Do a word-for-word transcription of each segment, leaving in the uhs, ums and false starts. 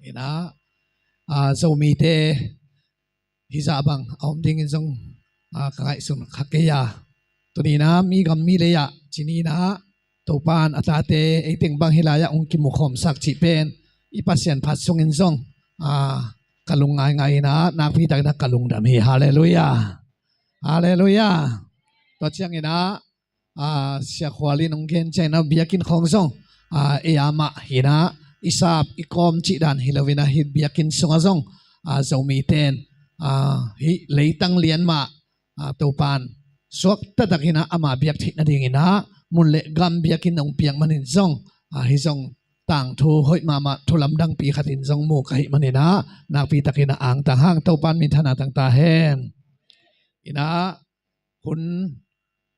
Inah, ah, Zomite hizah bang a om dingin zong, ah, ka ngaihsun kha kei a. Tuni inah mi gam mi lei ah ci ni inah Topan a tate ei teng bang hih lai-ah hong kimukhawmsak cih pen i Pasian phat sungin zong, ah, ka lung ngaingai inah nakpi takin ah ka lungdam hi. Halleluiah. Halleluiah. Tua ciangin ah, ah, Sia Khual in hong gen ciangin ah biakinn khawng zong, ah, ei a mah hi inah i sap i kawm cih dan hi lo inah hih biakinn sungah zong, ah, Zomite in, ah, hih leitang lian mah, ah, Topan suakta takin ah ama biak theih nadingin ah mun le gam biakinn hong piak manin zong, ah, hih zong tangthu hoih mahmah thu lamdangpi khat in zong mu ka hih manin ah nakpi takin ah angtang hang, Topan minthanna tang ta hen. Inah hun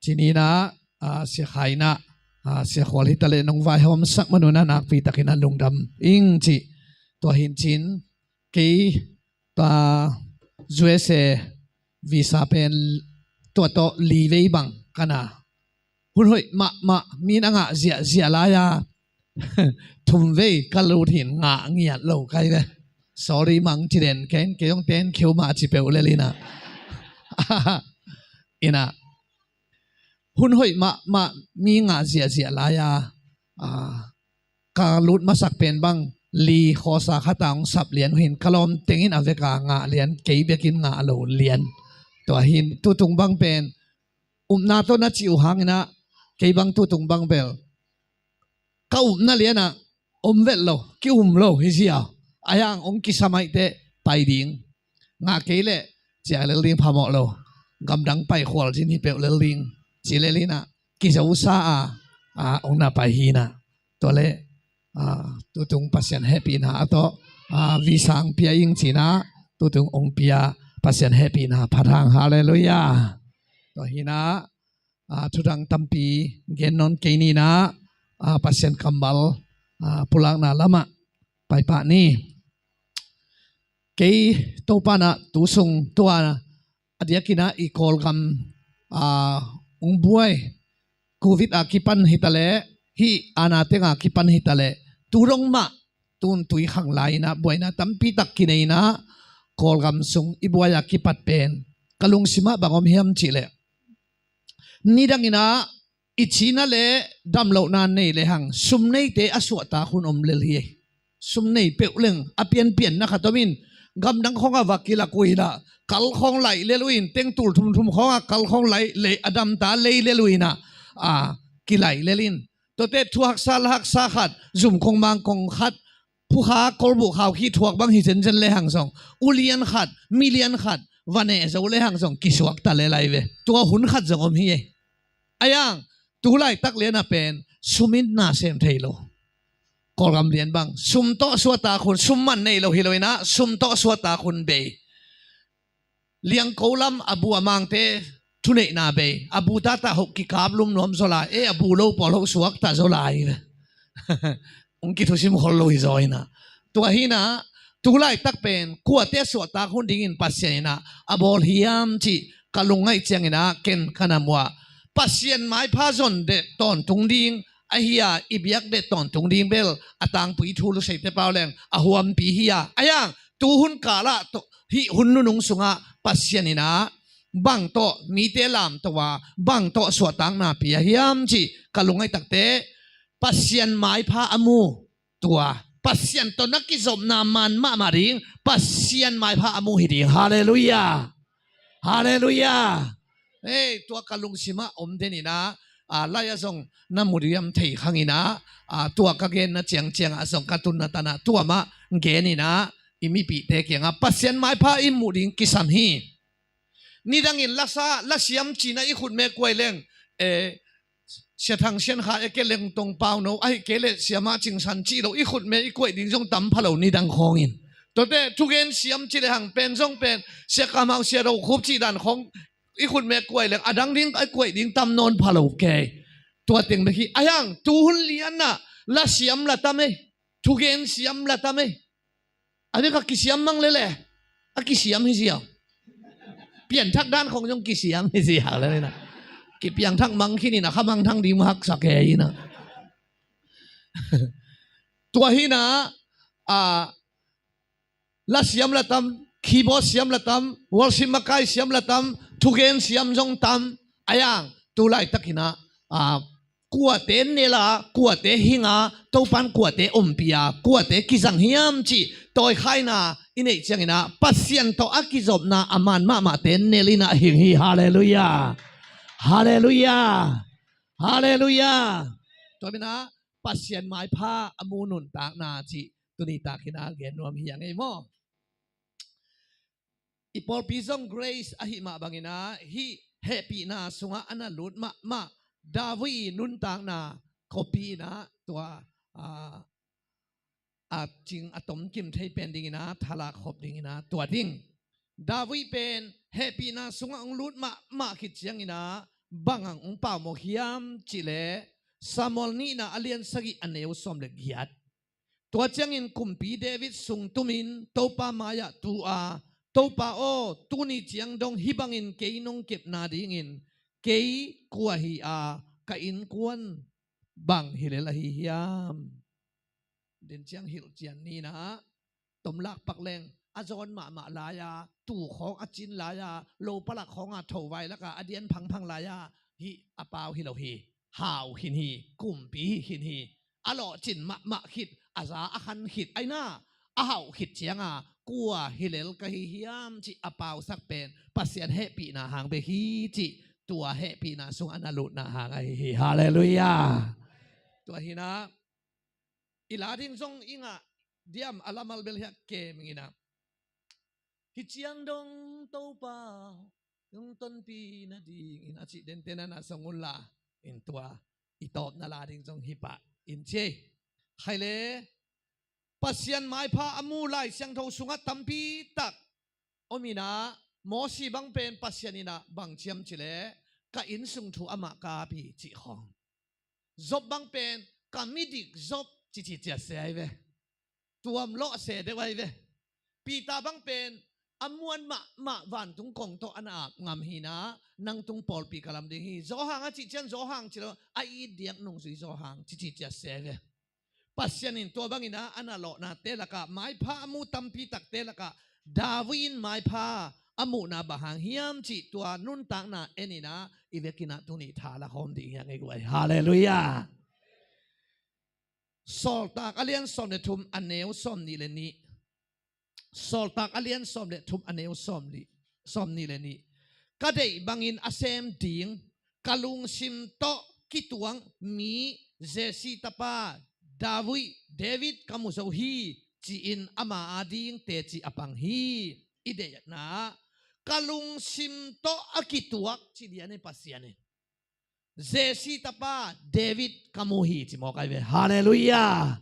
ci ni inah, ah, Sia Khai inah, ah, Sia Khual hi ta leh nong vaihawmsak man un ah nakpi takin ah lungdam ing cih. Tua hi in cin kei tua U S A visa pen tua tawh li vei bang ka na. Hun hoih mahmah, mi in a ngah ziahziah lai-a thum vei ka lut hi in ngah ngiat lo kai ve. Sorry mang ci den, kei in kei hong ten khiu mah ci peuh lel inah. Inah hun hoih mahmah, mi ngah ziahziah lai-a, ah, ka lut masak pen bang li khawsa khat ah hong sap lian uh hi in ka lawm teng in a vek a ngah lian, kei bek in ngah lo lian. Tua hi in tutung bang pen upna tawh na cih uh hang inah kei bang tutung bang bel ka upna lian ah om vet lo, ki-um lo hi ziau. Ahi hang hong kisa maih teh pai ding, ngah kei leh ciah lel ding phamawh lo, gamdang pai khualzin hi peuh lel ding ci lel inah kizosa a, ah, hong na pai hi inah. Tua leh, ah, tutung Pasian hehpihna a tawh, ah, visa hong pia ing ci inah tutung hong pia, Pasian hehpihna phat hang. Halleluiah. Tua hi inah, ah, thudang tampi gen nawn kei ni inah, ah, Pasian kammal, ah, pulakna lamah paipah ni. Kei Topan ah tu sung tua a diakin ah i Kawlgam, ah, hong buai, Covid a kipan hi ta leh, hih ana teng a kipan hi ta leh, tu dong mah tun tui khang lai inah buaina tampi tak kinei inah Kawlgam sung i buai a kipat pen ka lungsim ah bang om hiam cih leh, nidang inah i cina le damlohna nei lehang sum neite a suahtak hun om lel hi. Sum nei peuh leng a pianpianna khat om in, gamdang khawng a va kilak uh inah kal khawng laih lel uh in, tengtul thumthum khawng a kal khawng laih leh a damta lei lel uh inah, a, kilaih lel in. Tuate thu haksa la haksa khat, zum kong mang kong khat, phukha kolbuh khau khih thuak bang hi zenzen lehang zong, ulian khat, milian khat va neh zo lehang zong kisuakta lel lai ve. Tua hun khat zong om hi ei. Ahi hang tu laitak lian ah pen sum in na sem thei lo. Kawlgam lian bang sum tawh suahtak hun, sum man nei lo hi lo inah sum tawh suahtak hun bei. Liangko lam a bu a mangte thuneihna bei, a bu tata hoh kikap lum nuam zaw lai, e, a bu lo pawl hoh suakta zaw lai. Hong kithusim khol lo hi zaw inah. Tua hi inah tu laitak pen kuate a suahtak hun dingin Pasian inah a bawl hiam cih ka lungngaih ciang inah ken ka na muah. Pasian maipha zon deh tawntung ding ahi a, i biak deh tawntung ding bel a tangpui thu luseite pau leng a huampi hi a. Ahi hang tu hun kal ah tawh hih hun nunung sungah Pasian inah bang tawh mite lamto a, bang tawh suahtakna pia hiam cih ka lungngaih takteh, Pasian maipha a mu, tua Pasian tawh na kizopna man mahmah ding, Pasian maipha a mu hi ding. Halleluiah. Halleluiah. Hei, tua ka lungsim ah om den inah, a, lai ah zong na mu diam thei khang inah, a, tua ka genna ciangciang ah zong ka tunna tan ah tua mah gen inah i mipihte kiangah Pasian maipha i muh ding kisam hi. Nidangin lasa, lasiam cina i khutme kuai leng, e, Sia Thang Sian Kha, e, ke leng tong pau no, ahi kei leh Siama Cing San cih lo, i khutme i kuaih ding zong tam pha lo nidang khawngin. Tuate thugen siam cih lehang pen zong pen Sia Kam Hau, Sia Do Khup cih dan khawng i khutme kuai leng a dang ding a kuaih ding tam nawn pha lo kei. Tua teng bek hi. Ahi hang tu hun lian ah lasiam la tam ei, thugen siam la tam ei. A bek a kisiam mang lele, a kisiam hi ziau. Pianthak dan khawng zong kisiam hi ziau le inah. Kipiangthak mang khin inah kha mangthang ding haksa kei inah. Tua hi inah, a, la siam la tam, keyboard siam la tam, worship makai siam la tam, thugen siam zong tam. A yang tu laitakin ah, a, kuate nel a, kuate hing a, Topan kuate ompih a, kuate kizang hiam cih tawikhaina i neih ciangin ah, Pasian tawh a kizopna a man mahmahte nel in ah hing hi. Halleluiah. Halleluiah. Halleluiah. Tua manin ah Pasian maipha a mu nuntakna cih tuni takin ah gen nuam hi a ngei maw? I pawlpi zong grace ahih mah bangin ah, hih hehpihna sungah a na lut mahmah David i nuntakna kopi in ah tua, a, a cing a tomkim thei pen dingin ah thalak khop dingin ah tua ding. David pen hehpihna sungah hong lut mahmah khit ciangin ah bang hang hong pau mawk hiam cih leh, Samuel nihna a lian sagih a neu sawm le giat. Tua ciangin kumpi David sung tumin Topa mai-ah tu a, Topa aw, tuni ciang dong hih bangin kei nong kepna dingin kei kua hi a, ka innkuan bang hi lel ahi hiam? Den ciang hilh cian ni in ah, tomlak pak leng a zawn mahmah lai-a, tu khawng a cin lai-a, lo palak khawng a thovai lakah a dian phangphang lai-a, hih a pau hi lo hi. Hau khin hi, kumpi hi khin hi. A lawhcin mahmah khit, a za a khan khit, aina a hauh khit cianga kua hi lel ka hi hiam cih a pausak pen Pasian hehpihna hang bek hi cih, tua hehpihna sung a na lutna hang ahi hi. Halleluiah. Tua hi in ah, i la ding zong i ngah diam a lamal bel hiah kem ing in ah, hih ciang dong Topa hong tonpih nadingin a cih dente na na song unla, in tua i tawpna la ding zong hi pah in ci ei. Khaile, Pasian maipha a mu Lai Siangtho sungah tampi tak om in ah, Mosi bang pen Pasian in ah bang ci hiam cih leh, ka innsung thu amah ka ap hi cih khawng. Job bang pen ka midik Job cici ciat se ai ve. Tuam lawh se deuh ai ve. Peter bang pen a muan mahmah vantung kong tawh a na ap ngam hi in ah, nang tung pawlpi ka lam ding hi. Johan a cih ciang Johan ci lo, a it diak nungzui Johan cici ciat se ai ve. Pasian in tua bangin ah a na lawhnate lakah, maipha a mu tampi takte lakah David in maipha a muhna bang hang hiam cih tua nuntakna en in ah, i vekin ah tuni tha la khawm ding hi a ngei guai. Halleluiah. Sawltak a lian sawm le thum a neu sawm nih le nih. Sawltak a lian sawm le thum a neu sawm nih, sawm nih le nih. Ka deih bangin a sem ding, ka lungsim tawh kituak mi Jesse tapa David, David ka mu zo hi, ci-in ama ading teci a pang hi. I deihna, ka lungsim tawh a kituak ci lian hi Pasian in. Jesse tapa David ka mu hi ci mawk ai ve. Halleluiah.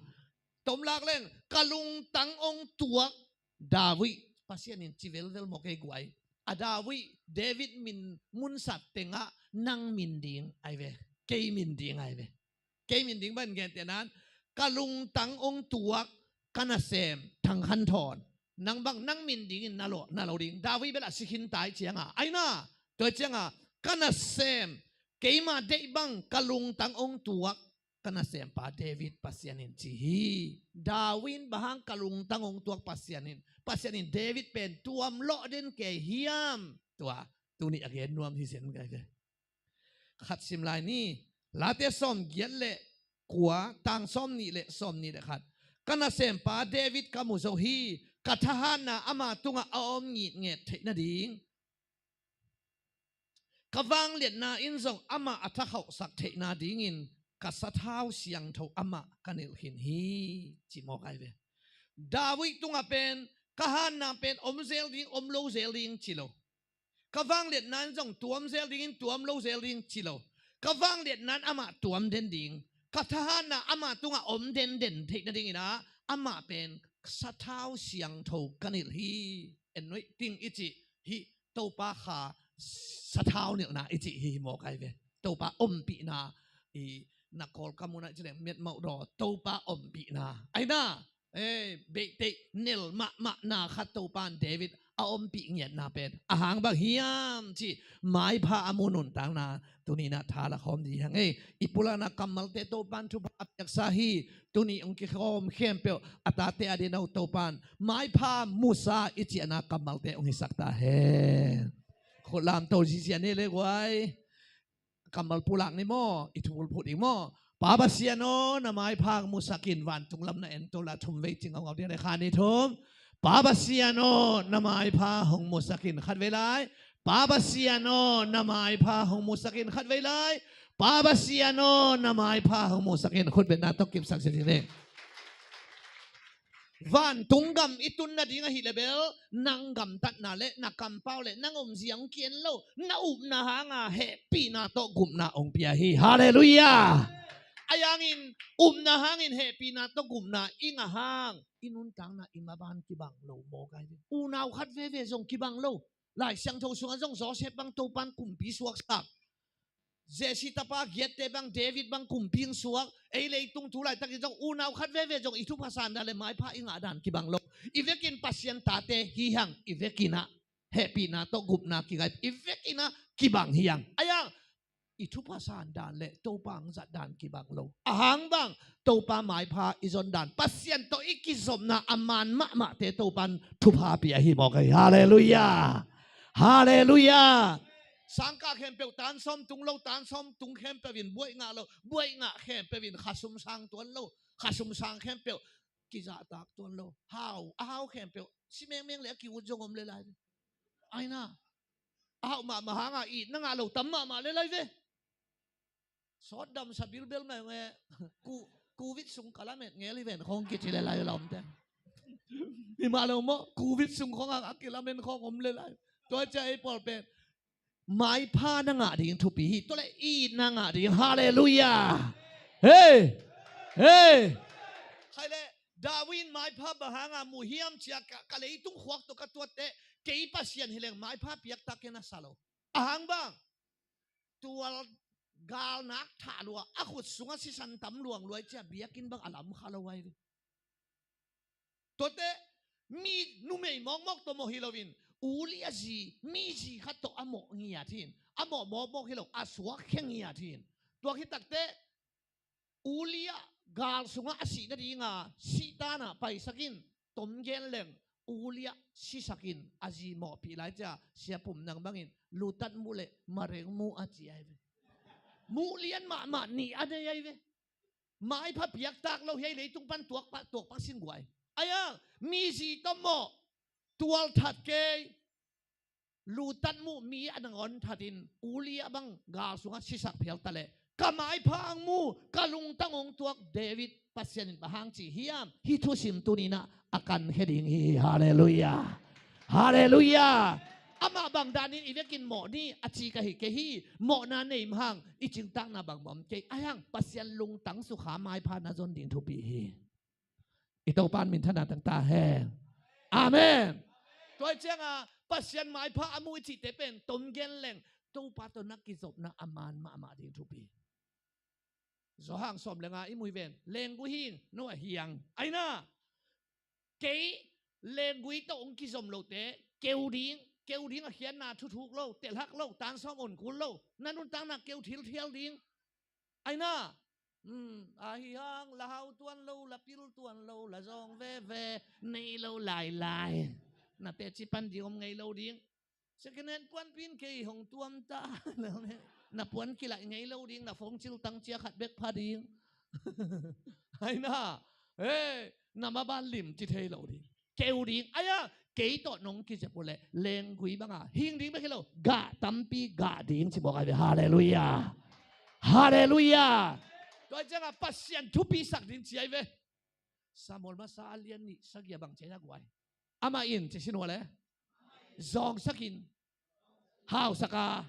Tomlak leng, ka lungtang hong tuak David, Pasian in ci velvel mawk ei guai. A David, David min munsat tengah nang min ding ai ve. Kei min ding ai ve. Kei min ding bang in gente nan, ka lungtang hong tuak ka nasem Thang Khan Thawn. Nang bang nang min dingin na lo, na lo ding. David bel a si khin tai cianga, aina, tua cianga, ka nasem, keima deih bang ka lungtang hong tuak ka nasempa David Pasian in ci hi. David in bang hang ka lungtang hong tuak Pasian in, Pasian in David pen tuam lawh den kei hiam? Tua tuni a gen nuam hi zen ngai ve. Khat sim lai ni. Late sawm giat le kua, tang sawm nih le sawm nih le khat. Ka nasempa David ka mu zo hi. Ka thahatna ama tungah a om ngitnget theih nading, ka vangliatna in zong amah a thakhauhsak theih nadingin ka sathau siangtho amah ka nilh khin hi, ci mawk ai ve. David tungah pen ka hatna pen om zel ding, om lo zel ding ci lo. Ka vangliatna in zong tuam zel dingin tuam lo zel ding ci lo. Ka vangliatna in amah tuam den ding, ka thahatna amah tungah om denden theih nadingin ah amah pen sathau siangtho ka nilh hi. En nuih ting i cih hih Topa kha sathau nilhna i cih hi mawk ai ve. Topa ompihna i na Kawlkam munah i cih leh miatmauh daw Topa ompihna aina. Ei, beihtheih nel mahmahna khat Topa in David a ompih ngiatna pen a hang bang hiam cih maipha a mu nuntakna tuni-in ah tha la khawm ding hi hang ei. I pulakna kammalte Topan thupha a piaksa hi. Tuni hong kikhawm khempeuh a tate a ding uh Topan maipha musa i ciahna kammalte hong hisak ta hen. Khut lamto ziahziah ni le guai. Kammal pulak ni maw, i thu phut ding maw? Pa Pasian aw, na maipha hong musak in. Vantung lam na en to la, thum vei ci ngaungau ding a, khat, nih, thum. Pa Pasian aw, na maipha hong musak in. Khat vei lai. Pa Pasian aw, na maipha hong musak in. Khat vei lai. Pa Pasian aw, na maipha hong musak in. Khut betna tawh kipsak sitile. Vantung gam i tun nading ahih leh bel, nang gamtatna le na kampau le nang omzia hong ki-en lo, na upna hanga hehpihna tawh gupna hong pia hi. Halleluiah. Ahi hangin upna hangin hehpihna tawh gupna i ngah hang, i nuntakna i maban kibang lo mawk hi. Unau khat veve zong kibang lo. Lai Siangtho sungah zong Josef bang Topan kumpi suaksak. Jesse tapa Giat-te bang, David bang kumpi hong suak. Ei leitung tu laitakin zong unau khat veve zong i thupha san dan le maipha i ngah dan kibang lo. I vekin Pasian tate hi hang, i vekin ah hehpihna tawh gupna kingah, i vekin ah kibang hi hang. Ahi hang i thupha san dan le Topa hong zat dan kibang lo. A hang bang Topa maipha i zon dan, Pasian tawh i kizopna a man mahmahte Topan thupha pia hi mawk hi. Halleluiah. Halleluiah. Sangkah khempeuh tan sawm tung lo, tan sawm tung khempeuh in buaih ngah lo, buaih ngah khempeuh in khasum sang tuan lo, khasum sang khempeuh kizahtak tuan lo. Hau, a hau khempeuh si mengmeng le a ki-ut zong om le lai ve. Aina. A hau mahmah hanga itna ngah lo tam mahmah le lai ve. Sawt damsa bilbel mah nge. Ku, covid sung ka lamet ngel hi ven khong kici le lai lawmte. Hi mah lo maw, covid sung khong a kilamen khong om le lai. Tua cia ei pawl pen maipha na ngah ding thupi hi. Tua le itna ngah ding. Halleluiah. Hei. Hei. Khai le, David in maipha bang hanga mu hiam cia, ka, ka leitung khuak tawh ka tuatte, kei Pasian hi leng maipha piaktak kei na sa lo. A hang bang tual galnak thah lua, a khut sungah sisan tam luang luai cia biakinn bang a lam kha lo ai ve. Tuate mi numei mawkmawk tawh mawh hi loin, Uliah zi, mi zi khat tawh a mawh ngiat hi in, a mawh mawkmawk hi lo, a suak khia ngiat hi in. Tua khit takte Uliah gal sungah a sih nadinga sihtanah paisak in, tom gen leng Uliah sisak in, a zi mawhpih lai cia, siapum nang bangin lutat muh le mareng muh a ci ai ve. Muh lian mahmah nih a nei ai ve. Maipha piaktak lo hi ei, leitung pan tuakpah, tuakpah sin guai. Aia, mi zi tawh mawh, tual that kei, lutat muh mi a nangawn thatin Uliah bang gal sungah sisak phial ta leh, ka maipha hong mu, ka lungtang hong tuak David Pasian in bang hang ci hiam? Hih thusim tuninah a kankhia ding hi. Halleluiah. Halleluiah. Amah bang danin i vekin mawh ni a ci ka hi kei hi. Mawhna nei mahang i cingtakna bang mawh kei. Aihang Pasian lungtang sukha maipha na zon ding thupi hi. I Topan minthanna tang ta hen. Amen. Tua cianga Pasian maipha a mu i cihte pen tom gen leng Topa tawh na kizopna a man mahmah ding thupi. Zawhang sawm le nga i mui ven. Lenggui hing, no a hiang. Aina. Kei lenggui tawh hong kizom lote keu ding, keu ding a khiatna thuthuk lo, telhak lo, tansawm onkul lo, na nuntakna keu thilthial ding. Aina. Hmm, ahi hang la hau tuan lo, la pil tuan lo, la zawng veve nei lo lailai. Na teci pan ding om ngei lo ding. Second hand puanpi in kei hong tuam ta. Na puan kilaih ngei lo ding, na phone cil tang cia khat bek pha ding. Aina. Hei, na maban lim ci thei lo ding. Keu ding. Aia, kei tawh nong kizep uh leh lenggui banga hing ding bek hi lo, gah tampi gah ding ci mawk ai ve. Halleluiah. Halleluiah. Tua cianga Pasian thupisak ding ci ai ve. Samuel masa a lian nih, sagih a bang ci ai na guai. Amah in ci sin uh a le, zawngsakin, hausaka,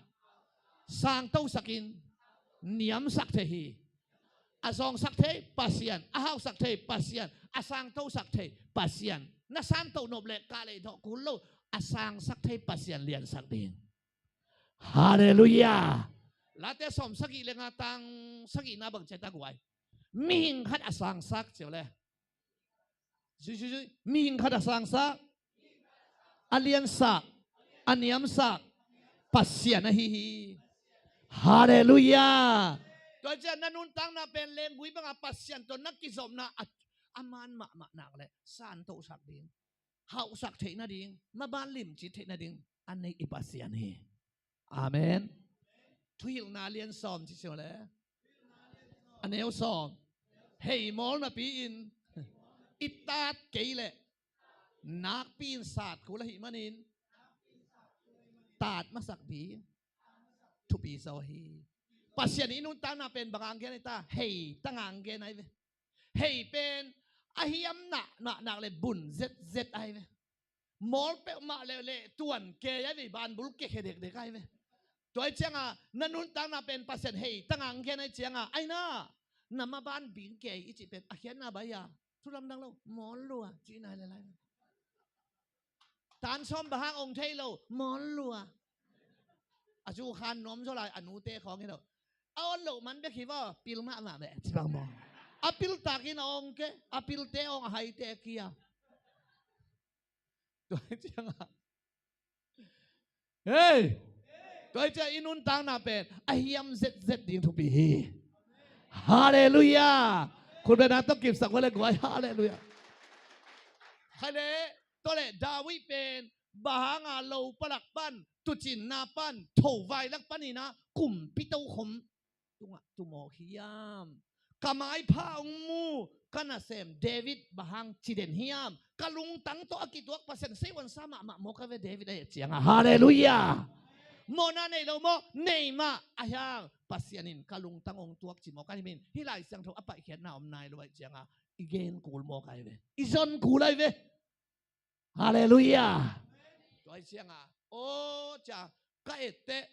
sangtosakin, niamsak thei hi. A zawngsak thei Pasian, a hausak thei Pasian, a sangtosak thei Pasian. Na santo nop le kah lei thawh kul lo, a sangsak thei Pasian liansak ding. Halleluiah. Late sawm sagih le nga tang sagihna bang ci ai ta guai. Mihing khat a sangsak ci uh le. Zui, zui, zui. Mihing khat a sangsak. a liansak, a niamsak Pasian ahi hi. Halleluiah. Tua ciang na nuntakna pen lenggui banga Pasian tawh na kizopna a, a man mahmah nak le santohsak ding, hauhsak theih nading, maban limci theih nading a nei i Pasian hi. Amen. Thuhilhna lian sawm ci sio le, a neu sawm. Hei mawl napi-in i tat kei leh nakpi-in sat kul ahih manin tat masak ding thupi zaw hi. Pasian i nuntakna pen bang ang gen ai ta, hei tang ang gen ai ve. Hei pen a hiam nak nak le bun zetzet ai ve. Mawl peuhmah le le tuan kei ai ve, banbul kekhe dekdek ai ve. Tua i cianga na nuntakna pen Pasian hei tang ang gen ai cianga, aina na maban bing kei i cih pen a khiatna bai a, thu lamdang lo, mawl lua cihna le lai. Tan sawm bang hang ong thei lo, mawl lua. A zu khan nuam zaw lai, a nute khawng hi lo. A on loh man bek hi vaw, pil mahmah beh ci bang maw. A pil takin a ong ke, a pilte ong a haite kia. Tua cianga, hei, tua ciang i nuntakna pen a hiam zetzet ding thupi hi. Halleluiah. Khutbetna tawh kipsak vua le guai, halleluiah. Khai le, tua le David pen bang hanga lo palak pan, tucinna pan, thovai lak paninah kumpi tokhom tungah tumawk hiam? Ka maipha hong mu ka nasem David bang hang ci den hiam? Ka lungtang tawh a kituak Pasian seihuansa mahmah mawk ai ve David a et cianga. Halleluiah. Mawhna nei lo maw? Nei mah. A hiang Pasian in ka lungtang hong tuak ci mawk ai min. Hih Lai Siangtho a paihkhiatna om nai lo ai cianga i gen kul mawk ai ve. I zon kul ai ve. Halleluiah. Tua hi cianga, aw cia ka etteh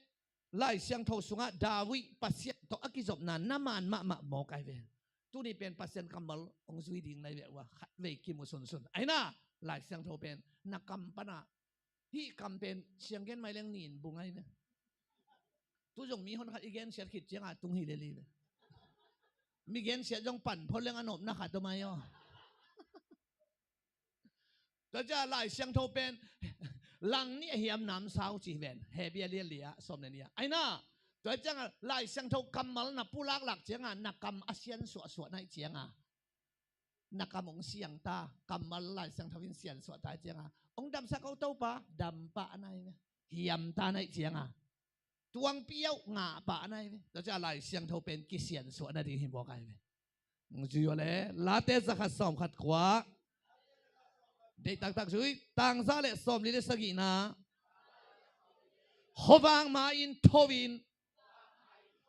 Lai Siangtho sungah David Pasian tawh a kizopna na man mahmah mawk ai ve. Tuni pen Pasian kammal hong zui ding lai ve ua khat vei kimu sunsun aina. Lai Siangtho pen na kam pana, hih kam pen sianggen mai leng nin bung ai ve. Tu zong mi hon khat i gensiat khit cianga tung hi lel hi ve. Mi gensiat zong pan phot leng a nopna khat om ai aw. Tua ciang Lai Siangtho pen lang nih a hiam namsau ci hi ven. Hebru a lian li-ah sawm le nih-ah aina. Tua cianga Lai Siangtho kammal na pulaklak cianga na kam a siansuahsuah naih cianga na kam hong siangta, kammal Lai Siangtho in siansuahta cianga hong damsak ko Topa, dampah naih ve. Hiamta naih cianga tuangpi auh ngahpah naih ve. Tua cianga Lai Siangtho pen kisiansuah nading hi mawk ai ve. Zui uh le, Late zakhat sawmkhat kua. Deih taktak zui, tangza le sawmli le sagihna. Khuavang ma-in tho-in,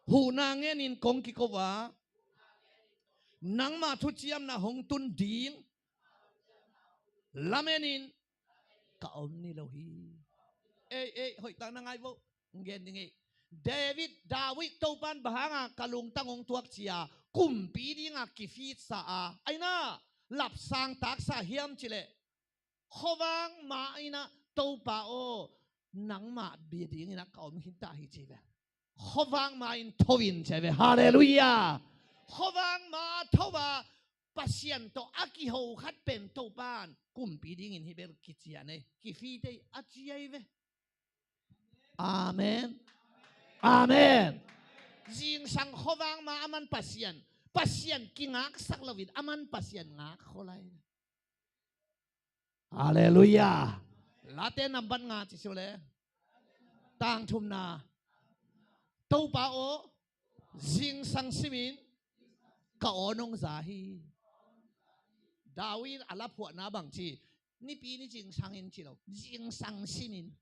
huhna ngenin kong kiko a, nangma thuciamna hong tun ding lamenin ka om ni lo hi. Ei, ei, hoih tak na ngai vo. Ngen ding ei. David, David Topan bang hanga ka lungtang hong tuak cia kumpi dinga kifitsa a, aina lapsang taksa hiam cileh, khuavang ma inah Topa aw, nangmah bia dinginah ka om khinta hi ci ve. Khuavang ma-in tho-in ci ve. Halleluiah. Khuavang ma tho a Pasian tawh a kiho khat pen Topan kumpi dingin hi bel kician ei, kifit ei a ci ai ve. Amen. Amen. Zingsang khuavang ma a man Pasian, Pasian kingaksak loin a man Pasian ngak kholai. Halleluiah. Late nambat nga ci sio le, tangthumna. Topa aw, zingsang simin ka aw nong za hi. David a laphuahna bang ci, nipi ni zingsangin ci lo, zingsang simin.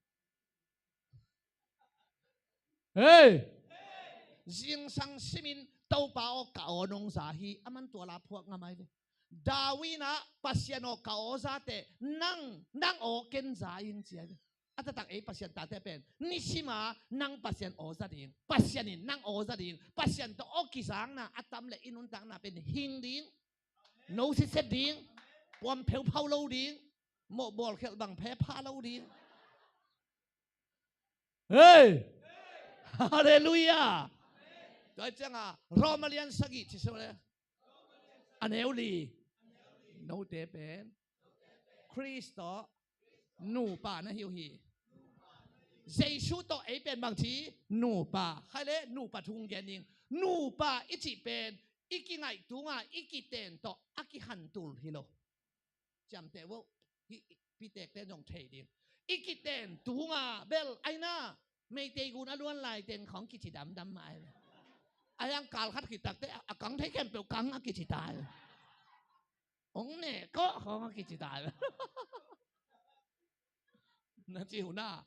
Hei! Zingsang simin Topa aw ka aw nong za hi, a man tua laphuak ngam ai ve. David inah Pasian aw ka aw zate, nang, nang aw ken za ing ci ai ve. A taktak ei Pasian tate pen nisima nang Pasian aw za ding, Pasian in nang aw za ding, Pasian tawh aw kizangna a tam le i nuntakna pen hing ding, no sitset ding, puam pheuphau lo ding, mawh bawlkhelh bang phepha lo ding. Hei! Halleluiah. Tua cianga Roma lian sagih ci sio le, a neu li. Note pen Khrist tawh Nupa na hi uh hi. Jesu tawh ei pen bang ci? Nupa. Khai le nupa thu gen ning. Nupa i cih pen i kingaih tunga i kiten tawh a kihantul hi lo. Ciamteh vo. Hih pitekte zong thei ding. I kiten tunga bel aina Meitei gun a luan laiteng khawng kici damdam mah ai. A hiang kal khat khit takte a kang thei khempeuh kang a kici tai. Hong ne kawh khawng a kici tai. Na ci uh na.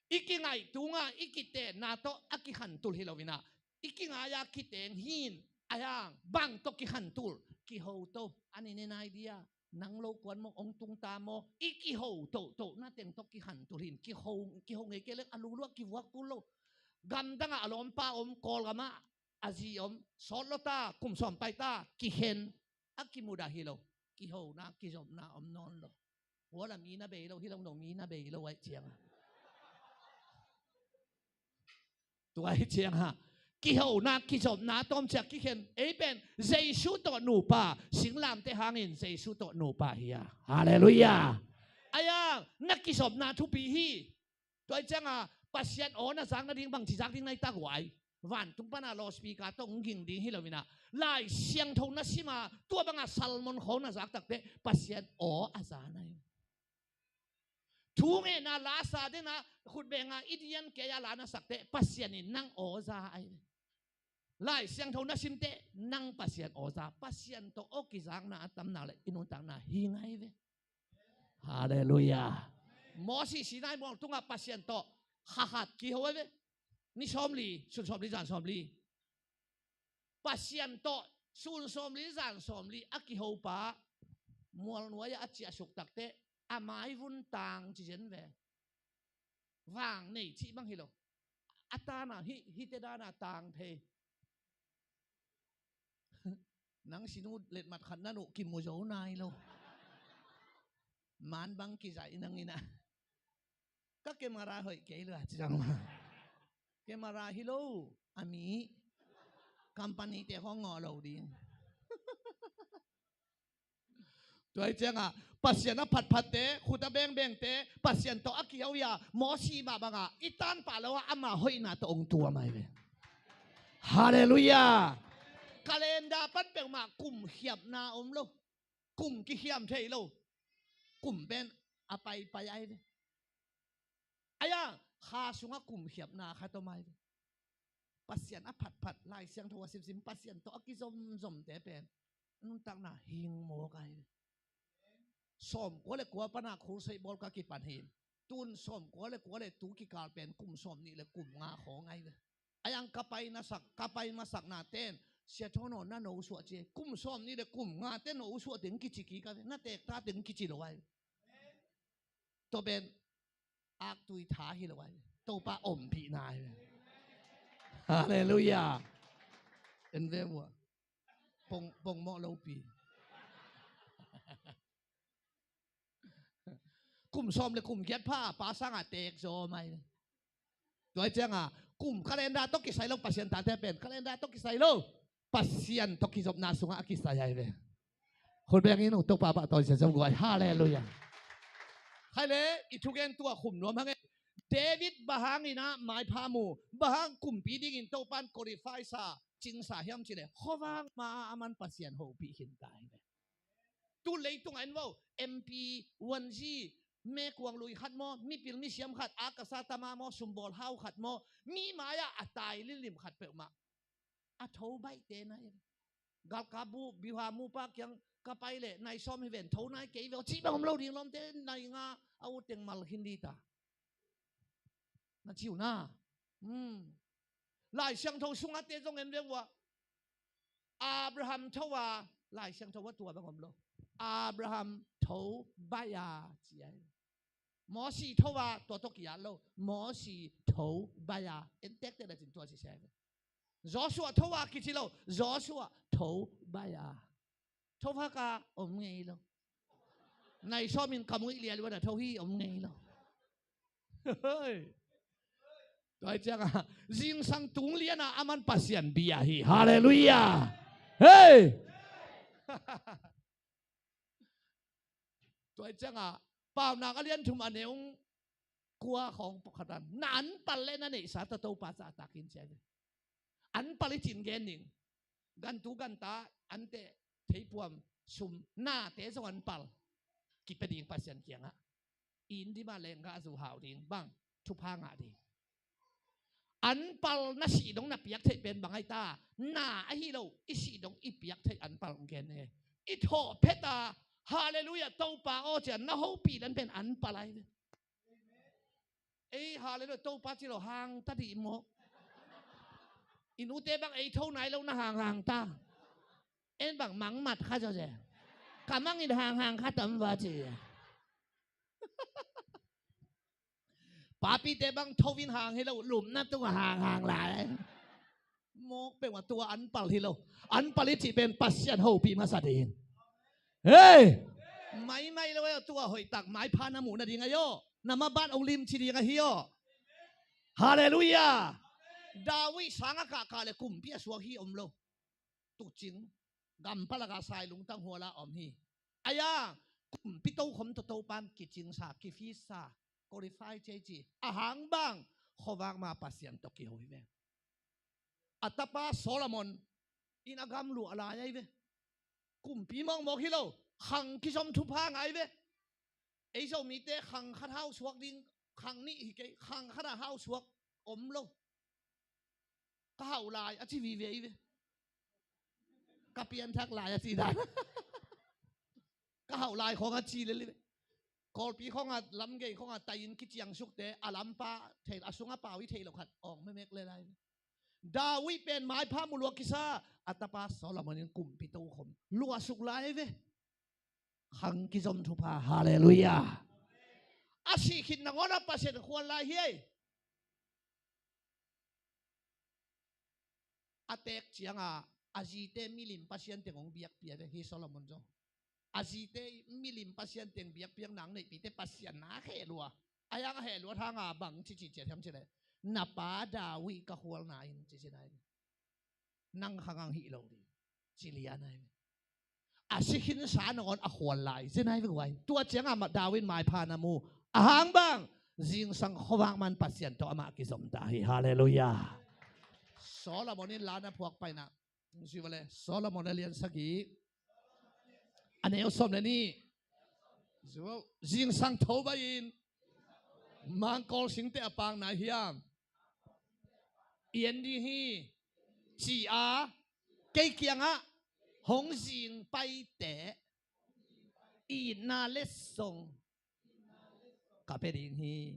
I kingaih tunga i kitenna tawh a kihantul hi lo inah, i kingai-a kiteng hin a hiang bang tawh kihantul? Kiho to. An i ne nai dia. Nang lo kuan maw, hong tung ta maw? I kiho tohtohna teng tawh kihantul hin. Kiho, kiho ngei kei leng a lulua kivuak kul lo. Gamdangah a lawmpa om, Kawlgamah a zi om, sawt lo ta, kum sawm pai ta, kikhen. A kimudah hi lo. Kihona kizopna om nawn lo. Hua lam i na bei lo, hi lo no mi na bei lo aih cianga. Tua aih cianga kihona kizopna tawmciak kikhen. Ei pen Jesu tawh nupa, singlamte hangin Jesu tawh nupa hi a. Halleluiah. Aia na kizopna thupi hi. Tua aih cianga Pasian aw na zak nading bangci zak ding na i tak uai? Vantung pana loudspeaker tawh hong ging ding hi lo inah, Lai Siangtho na sima tua banga sermon khawng na zak takte Pasian aw a za na hi. Thu ngenna la sa dena khutbenga i dian kei-a la na sakte Pasian in nang aw za ai. Lai Siangtho na simte nang Pasian aw za. Pasian tawh aw kizakna a tamna le i nuntakna hi ngai ve. Halleluiah. Mosi Sinai mual tungah Pasian tawh kha khat kiho ai ve. Ni sawmli, sun sawmli, zan sawmli. Pasian tawh sun sawmli, zan sawmli a kihopa mual nuai-ah a ciahsuk takte a maivun tang ci zen ve. Vang nei cih bang hi lo. A tana hih, hihte dana tang thei. Nang sinu letmat khat na nuh kimu zo nai lo. Man bang kizaih nang inah. Ka camera hoih kei lo a ci zang ma. Camera hi lo a mi. Company te khawng ngawh lo ding. Tua aih cianga Pasian a phatphatte, khut a bengbengte, Pasian tawh a kiho hi a, Mosi mah banga i tanpah lo a ama hoihna tawh hong tuam ai ve. Halleluiah. Calendar pan peuhmah kum khiapna om lo. Kum kikhiam thei lo. Kum pen a paipai ai ve. Aia kha sungah kum khiapna khat om ai ve. Pasian a phatphat, Lai Siangtho a simsim, Pasian tawh a kizomzomte pen nuntakna hing mawk ai ve. Sawmkua le kua pana khulsei bawl ka kipan hi. Tun sawmkua le kua le tu kikal pen kum sawmnih le kum nga khawng ai ve. Aia ka pai na sak, ka pai masakna ten Sia Thawn aw na no suah ci. Kum sawmnih le kum nga ten no suah teng kici kik ai ve. Na teek ta teng kici lo ai ve. Tua pen aktui tha hi lo ai. Topa ompihna ai. Halleluiah. En ve mua. Pong, pong mawh lopi. Kum sawm le kum giat pha pa sangah teek zaw mai. Tua aih cianga kum calendar tawh kisai lo, Pasian tate pen calendar tawh kisai lo. Pasian tawh kizopna sungah a kisai ai ve. Hun bengin uh Topa pahtawi sia zom guai. Halleluiah. Khai le i thugen tua khum nuam hang e. David bang hangin ah maipha mu, bang hang kumpi dingin Topan qualify sa, cingsa hiam cih leh khuavak ma-a aman Pasian hopih khinta hi ve. Tu leitung ah en vo, M P, one G, mekuang lui khat maw, mipil misiam khat, akasa tama maw, sumbawl hau khat maw, mi mai-ah a tai limlim khat peuhmah a tho baihte na hi. Galkap bu, biuha mupa kiang ka pai leh nai sawm hi ven, tho nai kei ve aw cih bang om lo ding, lawmte nai nga a ut teng mal khin dita. Na ci uh na. Hmm. Lai Siangtho sungah te zong en ve uh ah, Abraham tho a, Lai Siangtho ah tua bang om lo. Abraham tho baih a ci ai. Mosi tho a, tua tawh ki-at lo. Mosi tho baih a. En tektek le cin tua ci sia ai ve. Joshua tho a kici lo, Joshua tho baih a. Tho vak a om ngei lo. Nai sawmin ka muih lialuan a tho hi om ngei lo. Hei. Tua aih cianga zingsang tung liana aman Pasian bia hi. Halleluiah. Hei. Tua aih cianga Paunak a lian thum a neu kua khawng pawlkhat ah na anpal le na neihsa tawh Topa zahtak in ci hi ve. Anpal i cih gen ning. Gantu ganta, anteh, theipuam, sum, nate zong anpal. Kipia ding Pasian kiangah. Inn ding mah lenggah zu hau ding bang, thupha ngah ding. Anpal na sih dong na piak theih pen bang ahi ta? Na ahi lo, i sih dong i piak theih anpal hong gen hi. I thawh phet a, Halleluiah, Topa aw ci-a na hopih dan pen anpal ahi ve. Ei, Halleluiah, Topa ci lo hang ta dih maw? I nute bang ei tho nai lo na hang hang ta. En bang mangmat kha zaw ze. Ka mang in hang hang kha tam va ci. Papite bang tho in hang hi lo, lumna tungah hang hang lai. Mawk peuh mah tua anpal hi lo. Anpal i cih pen Pasian hopih masa ding. Hei! Maimai lo e, tua hoihtak maipha na muh nading ahi aw. Na maban hong limci ding ahi aw. Halleluiah! David sang a kahkah le kumpi a suak hi om lo. Tucing, gampalak a sai lungtang hual a om hi. Ahi a, kumpi tokhom tawh Topan kicingsa, kifitsa, qualify ci ei ci. A hang bang, khuavak ma Pasian tawh kiho hi ve. A tapa Solomon in a gam luah lai ahi ve. Kumpi mawkmawk hi lo, khang kizom thupha ngah ahi ve. Ei Zomite khang khat hausuak ding, khang nih hi kei, khang khat a hausuak om lo. Ka hauh lai a ci vive hi ve. Ka pianthak lai a ci dan. Ka hauh lai khawng a ci lel hi ve. Kawlpi khawng a, lamgei khawng a tai-in kiciangsukte a lampa thei, a sung a pau i thei lo khat awng memek le lai hi ve. David pen maipha mu lua kisa, a tapa Solomon in kumpi tokhom luahsuk lai hi ve. Khang kizom thupha, halleluiah. A sih khit nangawn a Pasian khual lai hi ei. A teek cianga a zite milim pasian teng hong biakpia ve hi Solomon zong. A zite milim pasian teng biakpiak nang neihpite Pasian na a kheh lua. A yang a heh luat hanga bang ci ci ciat hiam cileh, na pa David ka khualna in ci ci nai. Nang khangang hih lo ding ci lian ai. A si khinsa nangawn a khual lai ci nai ve guai. Tua cianga David maipha na mu. A hang bang, zingsang khuavak man Pasian tawh amah kizom ta hi. Halleluiah. Solomon in la na phuak paina. Zui vale, Solomon a lian sagih, a neu sawm le nih. Zui vo, zingsang tho bai-in mangkawl singte a paak nai hiam? I en ding hi, ci-a kei kiangah hong zing paite itna letsong ka pia ding hi.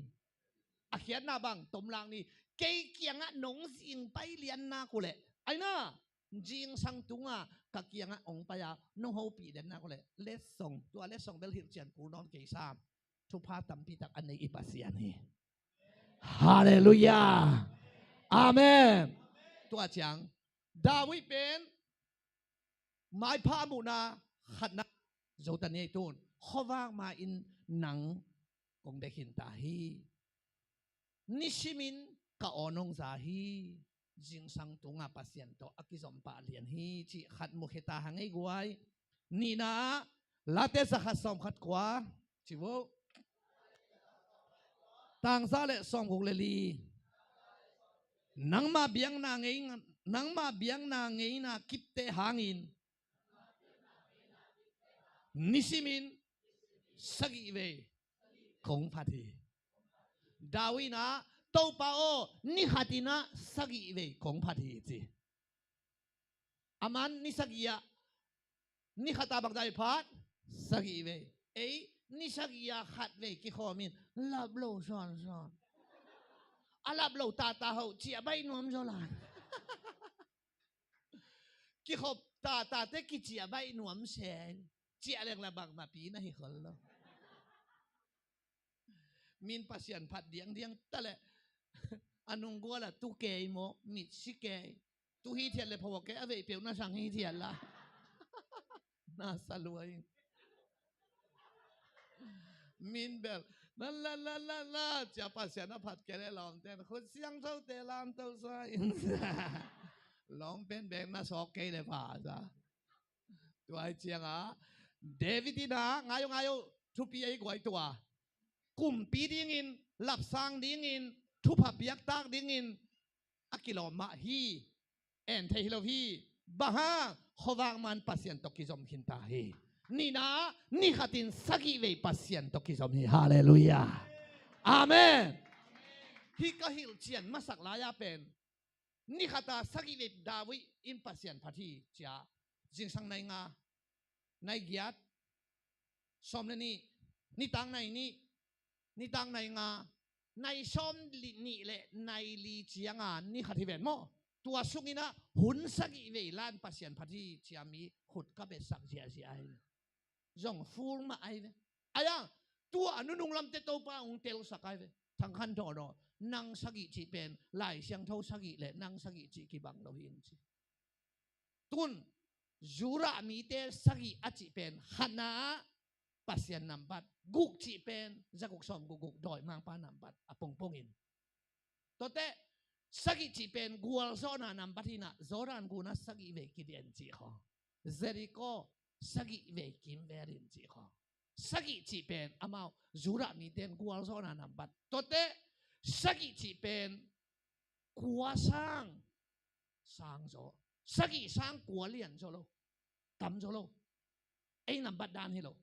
A khiatna bang, tomlak ni, kei kiangah nong zing pai lian nak uh leh, aina, zingsang tunga ka kiangah hong pai-a nong hopih lian nak uh leh, letsong, tua letsong bel hilhcian kul nawn kei sam. Thupha tampitak a nei i Pasian hi. Halleluiah. Amen. Tua ciang David pen maipha a muhna khatna zota ni ei tun. Khuavak ma in nang kong bia khin ta hi. Nisimin ka aw nong za hi. Zingsang tunga Pasian tawh a kizom pah lian hi cih khat mukhia ta hang ei guai. Nihna ah Late zakhat sawmkhat kua ci vo. Tangza le sawmguk le li. Nangmah biakna ngei, nangmah biakna ngeina kipte hangin nisimin sagih vei kong phat hi. David in ah, Topa aw, ni khat in ah sagih vei kong phat hi ci. A man ni sagih ah, ni khat a bangzah i phat? Sagih vei. Ei, ni sagih a khat vei kikhawm in lap lo sawnsawn. A lap lo tata ho ciah baih nuam zaw lai. Kikhop tatate kiciah baih nuam se. Ciah leng la bangmah pi na hi khol lo. Min Pasian phat diangdiang ta leh a nunggual ah tu kei maw, mitsi kei. Tu hithiat le phawk kei, a veih peuh na sang hithiat la. Na sa lua in. Min bel na la la la la cia Pasian a phat kei le lawmten khut siangthote lamto sa in. Lawmpen bek na sawk kei le pha sa. Tua hi cianga David in ah, ngai uh ngai uh, thupi ahi guai tua. kumpi dingin, lapsang dingin, thupha piaktak dingin a kilawm mah hi. En thei hi lo hi. Bang hang, khuavak man Pasian tawh kizom khin ta hi. Nihna, ni khatin sagih vei Pasian tawh kizom hi. Halleluiah. Amen. Hih ka hilhcian masak lai-a pen, ni khata sagih vei David in Pasian phat hi cia. Zingsang nai nga, nai giat, sawm le nih, nitak nai nih, nitak nai nga, nai sawm li-, nih le nai li cianga ni khat hi ven maw. Tua sungin ah hun sagih vei lan Pasian phat hi cia mi khut ka betsak ziahziah ahi ve. Zong full mah ahi ve. Ahi a, tua a nunung lamte Topa hong telsak ahi ve. Thang Khan Thawn aw, nang sagih cih pen Lai Siangtho sagih le nang sagih cih kibang lo hi hong ci. Tun, Judah mite sagih a cih pen khatna ah Pasian nambat, guk cih pen za guk sawm guk guk dawimangpa nambat a pongpongin. Tuate, sagih cih pen gualzawhna nambat hi-in ah, Jordan gun ah sagih vei kiden cih khawng, Jericho sagih vei kimvelin cih khawng. Sagih cih pen amau Judah mite in gualzawhna nambat. Tuate, sagih cih pen kua sang, sang zaw. Sagih sang kua lian zaw lo, tam zaw lo. Ei nambat dan hi lo.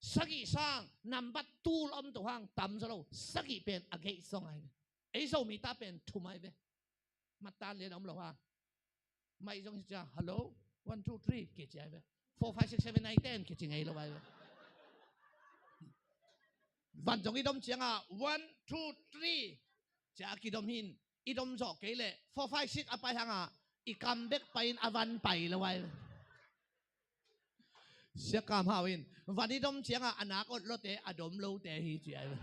Sagih sang nambat tul om to hang tam zaw lo. Sagih pen a geih zong ahi ve. Ei Zomi ta pen thum ahi ve. Matan lian om lo hang. Mai zong hi cia, hello, one, two, three, kici ahi ve. Four, five, six, seven, nine, ten, kici ngei lo ahi ve. Van zong i dom cianga, one, two, three, cia kidom hi-in, i dom zawh kei leh four, five, six a pai hanga, i kam bek pai-in a van pai lo ahi. Sia Kam Hau in, van i dom cianga a nak awt lote, a dom lote hi ci ahi.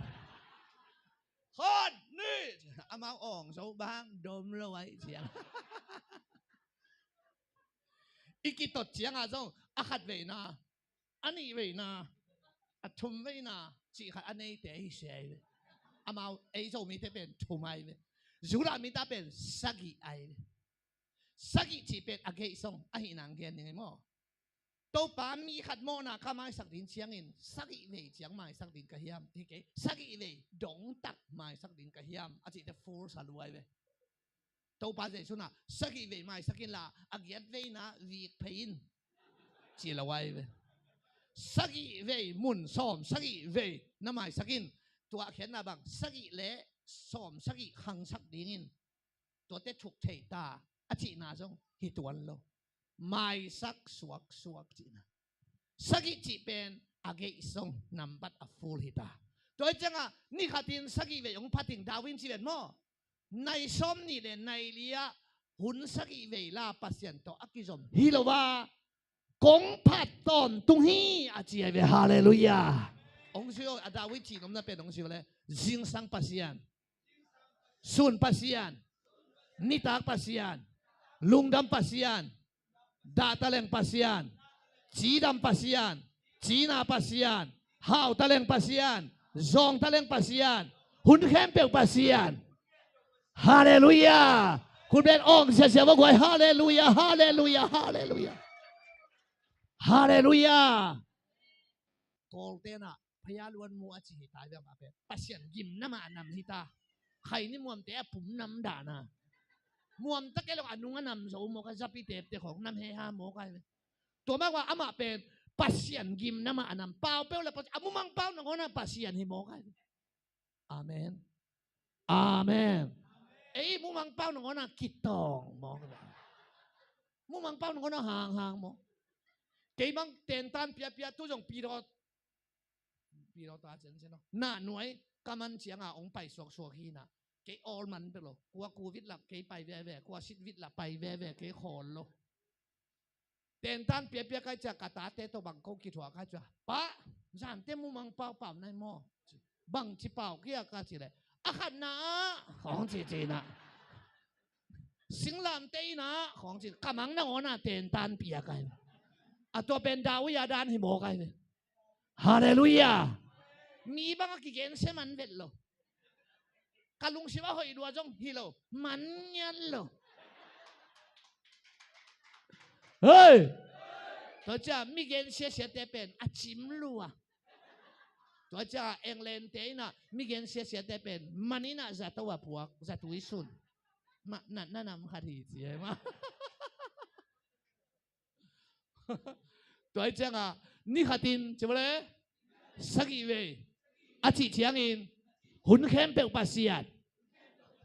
Khon ni, amau awng zo bang dom lo ahi ciang. I kitot cianga zong a khat veina, a nih veina, a thum veina cih khat a neite hi sia ahi ve. Amau ei Zomite pen thum ahi ve. Judah mite pen sagih ahi ve. Sagih cih pen a geih zong ahih nang gen ding hi maw. Topa mi khat mawhna ka maisak ding ciangin sagih vei ciang maisak ding ka hiam? Hi kei, sagih vei dongtak maisak ding ka hiam? A cihte full sa lua ahi ve. Topa Jesu in ah sagih vei maisak inla, a giat veina vik phei in ci lo ahi ve. Sagih vei mun sawm sagih vei na maisak in, tua a khiatna bang sagih le sawm sagih khangsak dingin, tuate thuk thei ta a cihna zong hi tuan lo. Maisak suaksuak cihna. Sagih cih pen a geih zong nambat a full hi ta. Tua hi cianga ni khatin sagih vei hong phat ding David in ci ven maw. Nai sawm nih le nai li-ah hun sagih vei la Pasian tawh a kizom hi lo a, kong phat tawntung hi a ci ahi ve. Halleluiah. Hong ci aw, a David cih nopna pen hong ci aw le, zingsang Pasian, sun Pasian, nitak Pasian, lungdam Pasian, dahtaleng Pasian, cidam Pasian, cina Pasian, hautaleng Pasian, zawngtaleng Pasian, hun khempeuh Pasian. Halleluiah. Khut beng awng siasia va guai. Halleluiah, halleluiah, halleluiah. Halleluiah. Kawlte'n ah phaya luan mu a ci hi ta, i biak mah pen Pasian gimna mah a nam hi ta. Khaini muamte a pum nam dahna. Muam tak kei lo a nung a nam zo mawk a, zapi tepte khawng nam he ha mawk ahi ve. Tua mah bang amah pen Pasian gimna mah a nam. Pau peuh le Pasian, a mumang pau nangawn ah Pasian hi mawk ahi ve. Amen. Amen. Ei mumang pau nangawn ah kitawng mawk ahi ve. Mumang pau nangawn ah hanghang mawk. Kei bang tentan piapia tu zong pidawt. Pidawt ta ciancian aw. Nah nuai ka man cianga hong pai suaksuak hi-in ah. Kei awl man bek lo. Kua covid lak kei pai veve, kua sit vit lak pai veve, kei khawl lo. Tentan piapia kai cia ka tate tawh bang ko kithuah kai cia. Pa, zante mumang pau pau nai maw? Bangci pau kia ka ci leh, a khatna ah khawng ci ci-in ah. Singlamteh inn ah khawng ci-in ka mang nangawn ah tentan pia kai. A tua pen David a dan hi mawk ahi ve. Halleluiah. Mi bang a kigensia man vet lo. Ka lungsim a hoih lua zong hi lo, man ngiat lo. Hei! Tua cia mi gensia siate pen a cim lua. Tua ciangah England te inah mi gen siasiate pen man inah zato a puak, zatui sun. Mah natna nam khat hi ci e mah. Tua hi ciangah ni khatin ci bawle sagih vei a cih ciangin hun khempeuh Pasian,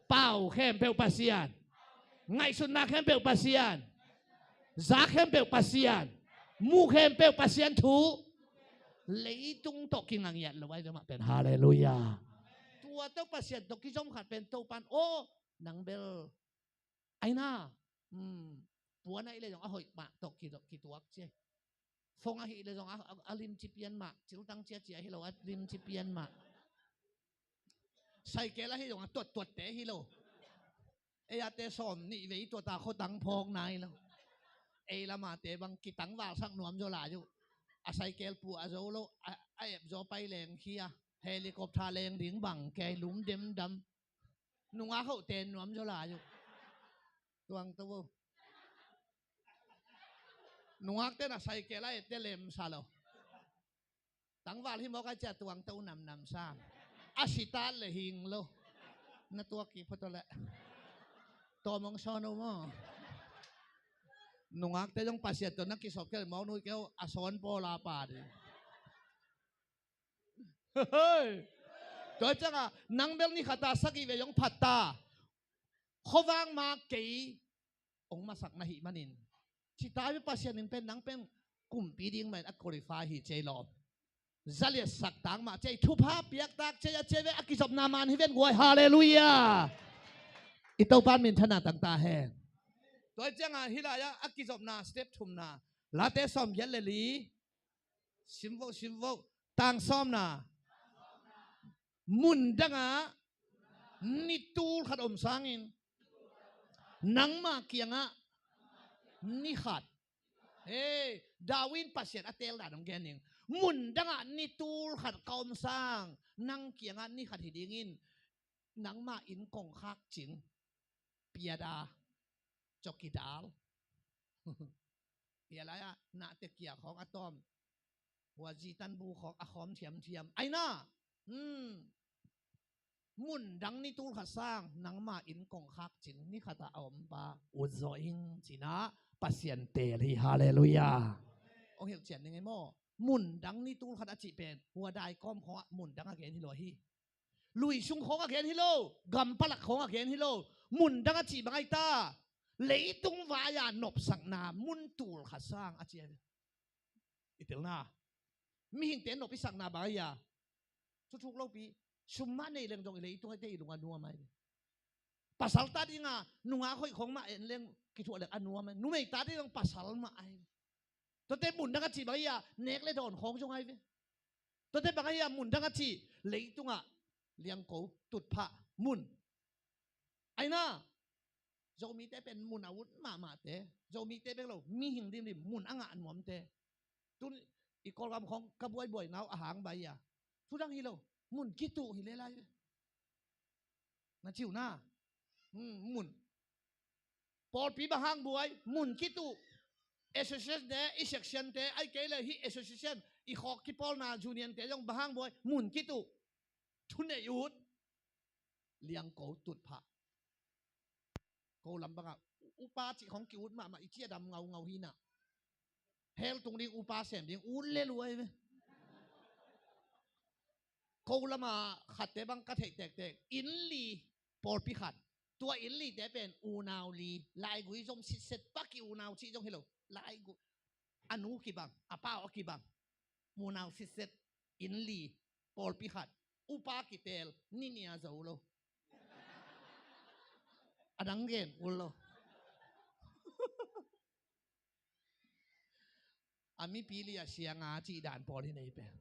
pau khempeuh Pasian, ngaihsutna khempeuh Pasian, za khempeuh Pasian, mu khempeuh Pasian thu, leitung tawh kingangiat lo ai mah pen. Halleluiah. Tua tawh Pasian tawh kizom khat pen Topan aw nang bel aina, um, puan ahih leh zong a hoih mah tawh ki-, kituak ci. Fong ahih leh zong a, a, a limci pian mah, ciltang ciacia hi lo, a limci pian mah. Saikel ahih zong a tuattuatte hi lo. Ei ate sawm nih vei tuata khuatang phawk nai lo. Ei lamate bang kitangvalsak nuam zaw lai uh. A saikel puah a zo lo, a, a ep zaw pai leng khia. Helicopter leng ding bang kei lum demdam. Nungak hoh ten nuam zaw lai uh. Tuang to uh. Nungak ten a saikel a ette lemsa lo. Tangval hi mawk a cia tuang to uh namnam sam. A sitat le hing lo. Na tuak kik photo le. Tawmong sawn uh maw. Nungak te zong Pasian to na kisop kei le mawk nuih kei uh a sawn pawl a pa ding. Tua ciangah nang bel ni khata sagih vei hong phatta khuavang ma kei hong masak na hih manin cita ve Pasian in pen nang pen kumpi ding mahin a qualify hi cei lawm. Zaliatsak tak mah cei, thupha piaktak cei a cei ve a kizopna man hi ven guai. Halleluiah. I Topan minthana tangta hen. Tua ciangah hih lai-ah a kizopna step thumna Late sawm giat le li. Simvoh simvoh. Tang sawmna. Mun dangah ni tul khat om sangin nangmah kiangah ni khat. Hei, David Pasian a teel dan hong gen ning. Mun dangah ni tul khat ka om sang nang kiangah ni khat hi dingin nangmah inn kongkhak cing. Piada. Cokidal. Hia lai-ah nahte kia khawng a tawm. Hua zitan bu khawng a khawm thiamthiam. Aina. Hmm. Mun dang ni tul khat sang nangmah inn kongkhak cing ni khatah a ompa ut zaw ing cinah Pasian teel hi. Halleluiah. Hong hilh cian ning ei maw? Mun dang ni tul khat a cih pen hua daikawm khawngah mun dang a gen hi lo hi. Lui sung khawng a gen hi lo, gam palak khawng a gen hi lo. Mun dang a cih bang ai ta? Leitung vai-a nopsakna mun tul khat sang a ci ai ve. I telna. Mihingte nop i sakna bang ai a? Thuthuk lopi. Sum mah nei leng zong i leitung aite i lung a nuam ai ve. Pasal ta dinga nungak hoih khawng mah en leng kithuah leng a nuam ai. Numei ta ding zong pasal mah ai ve. Tuate mun dang a cih bang ai a? Nek le dawn khawng zong ai ve. Tuate bang ai a? Mun dang a cih leitungah liangko tutphah mun. Aina. Zomite pen mun a ut mahmahte. Zomite bek lo mihing dimdim mun a ngah nuamte. Tun i Kawlgam khawng ka buaibuai nau a hang bang ai a? Thudang hi lo. Mun kituh hi le lai ve. Na ciu na. Hmm, mun. Pawlpi bang hang buai, mun kituh. Association te, i section te, ai kei le hi association, i khawk kipawlna union te zong bang hang buai, mun kituh. Thunei ut. Liangko tutphah. Ko lam bangah upa cih khawng ki-ut mahmah i ciah dam ngaungau hinah. Hell tung ding upa sem ding ut le luai ve. Ko lama khatte bang ka theih tektek. Inn li pawlpi khat. Tua inn lite pen unau li. Laigui zom sitset pak i unau cih zong hi lo. Laigui. A nu kibang. A pau a kibang. Unau sitset. Inn li. Pawlpi khat. Upa kitel. Ni nia zo lo. A dang gen ul lo. A mipi li a sianga cih dan pawl hi nei pen.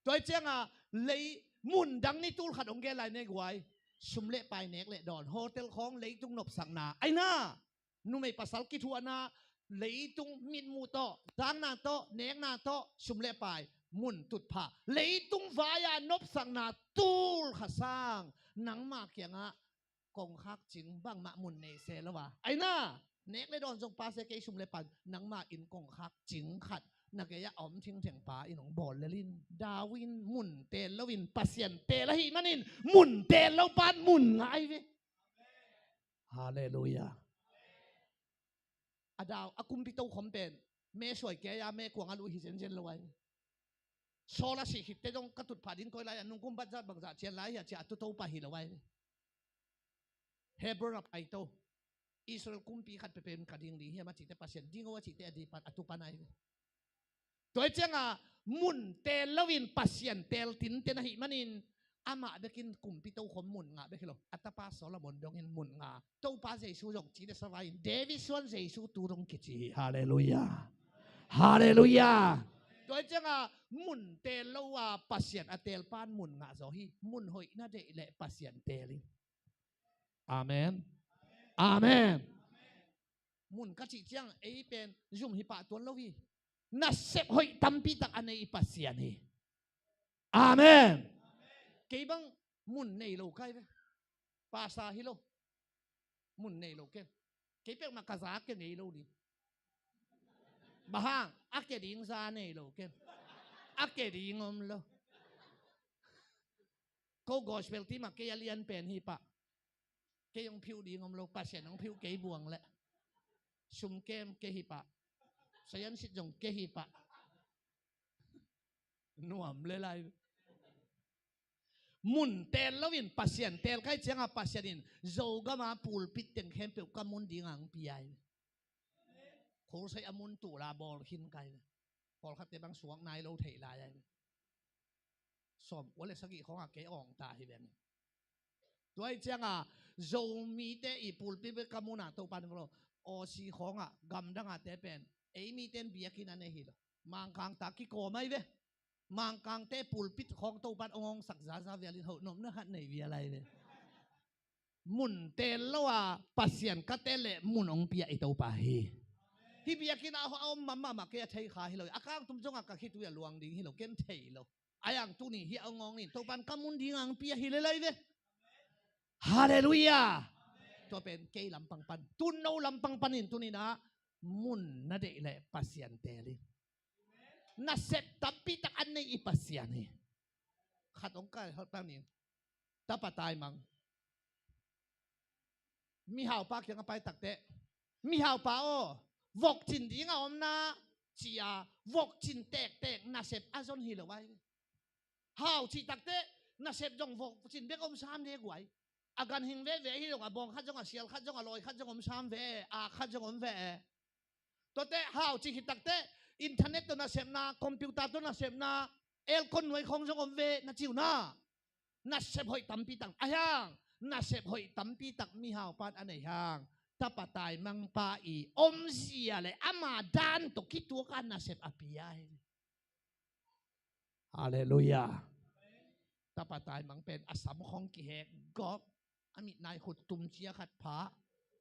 Tua hi cianga lei mun dang ni tul khat hong gen lai nei guai. Sum le pai nek le dawn. Hotel khawng leitung nopsakna. Aina. Numei pasal kithuahna. Leitung mitmuh tawh. Tangna tawh. Nekna tawh. Sum le pai. Mun tutphah. Leitung vai-a nopsakna tul khat sang. Nangmah kiangah kongkhak cing bangmah mun nei se lo a. Aina, nek le dawn zong pa se kei sum le pai nangmah inn kongkhak cing khat Na gei-ah a om thingtheng pa in hong bawl lel in. Dau in mun teel loin Pasian teel ahih manin mun teel lo pan mun ngah ahi ve. Halleluiah. A dau a kumpi tokhom pen me suai kei a me kuang a luh hi zenzen lo ahi. Saul a sih khitte zong ka tutphah ding koi lai-a nungkum batzah bangzah cian lai hi a cia a tuto pah hi lo ahi. Hebron a paito Israel kumpi khat peuhpeuh in ka ding ding hiam a cihte Pasian ding o a cihte a dipan a tupan ahi. Tua hi cianga mun teel loin Pasian teel tinten ahih manin amah bekin kumpi tokhom mun ngah bek hi lo. A tapa Solomon dongin mun ngah. Topa Jesu zong ci le savai in David suan Jesu tu dong kici hi. Halleluiah. Halleluiah. Tua hi cianga mun teel lo a Pasian a teel pan mun ngah zaw hi. Mun hoih na deih leh Pasian teel in. Amen. Amen. Mun ka cih ciang ei pen zum hi pah tuan lo hi. Nasep hoih tampi tak a nei i Pasian hi. Amen. Kei bang mun nei lo kai ve. Pasa hi lo. Mun nei lo ken. Kei peuhmah ka za a ke ngei lo ding. Bang hang a ke ding za nei lo ken. A ke ding om lo. Ko gospel team ah kei a lian pen hi pah. Kei hong phiu ding om lo, Pasian hong phiu kei buang leh. Sum kem kei hi pah. Sayan sit zong kei hi pah. Nuam le lai. Mun teel loin Pasian teel kai cianga Pasian in Zogama pulpit teng khempeuh ka mun dinga hong pia hi. Khulsai a mun tuh la bawl khin kai. Pawlkhatte bang suak nai lo theih lai ahi. Sawm kua le sagih khawngah kei awng ta hi veng. Tua hi cianga Zomite i pulpit bek ka muna Topa ni lo. Aussie khawngah gamdangate pen ei mite in biakinn a nei hi lo. Mangkang ta kikawm ahi ve. Mangkangte pulpit khawng Topan ong ong sak zaza vialin hoh nopna khat nei vial ahi ve. Mun teel lo a Pasian ka teel leh mun ong pia i Topa hi. Hi biakinn a om mahmah kei a thei kha hi lo. A kang tum zongah ka khitui a luang ding hi lo, ken thei lo. A yang tuni hi a ong ong in Topan ka mun ding ang pia hi le lai ve. Halleluiah. Tua pen kei lampang pan, tun no lampang panin tuninah mun na deih leh Pasian teel in. Nasep tampi tak an nei i Pasian hi. Khat ong kai hot pang ni. Tapa taimang. Mihaupa kiang a pai takte, mihaupa aw, vokcin ding a omna cia vokcin tektek nasep a zon hi lo ai. Hau cih takte nasep zong vokcin bek om sam de guai. A ganhing veve hi zong a bawng khat zong a sial khat zong a lawi khat zong om sam ve, a khat zong om ve. Tuate hau cih hi takte internet tawh nasepna, computer tawh nasepna, aircon nuai khawng zong om ve na ciu na. Nasep hoih tampi tak a hiang, nasep hoih tampi tak mihaupan a nei hiang. Tapa taimangpa i omzia le ama dan tawh kituaka nasep a pia hi. Halleluiah. Tapa taimang pen a sam khawng kihek gawp, a mitnai khut tum cia khat pha,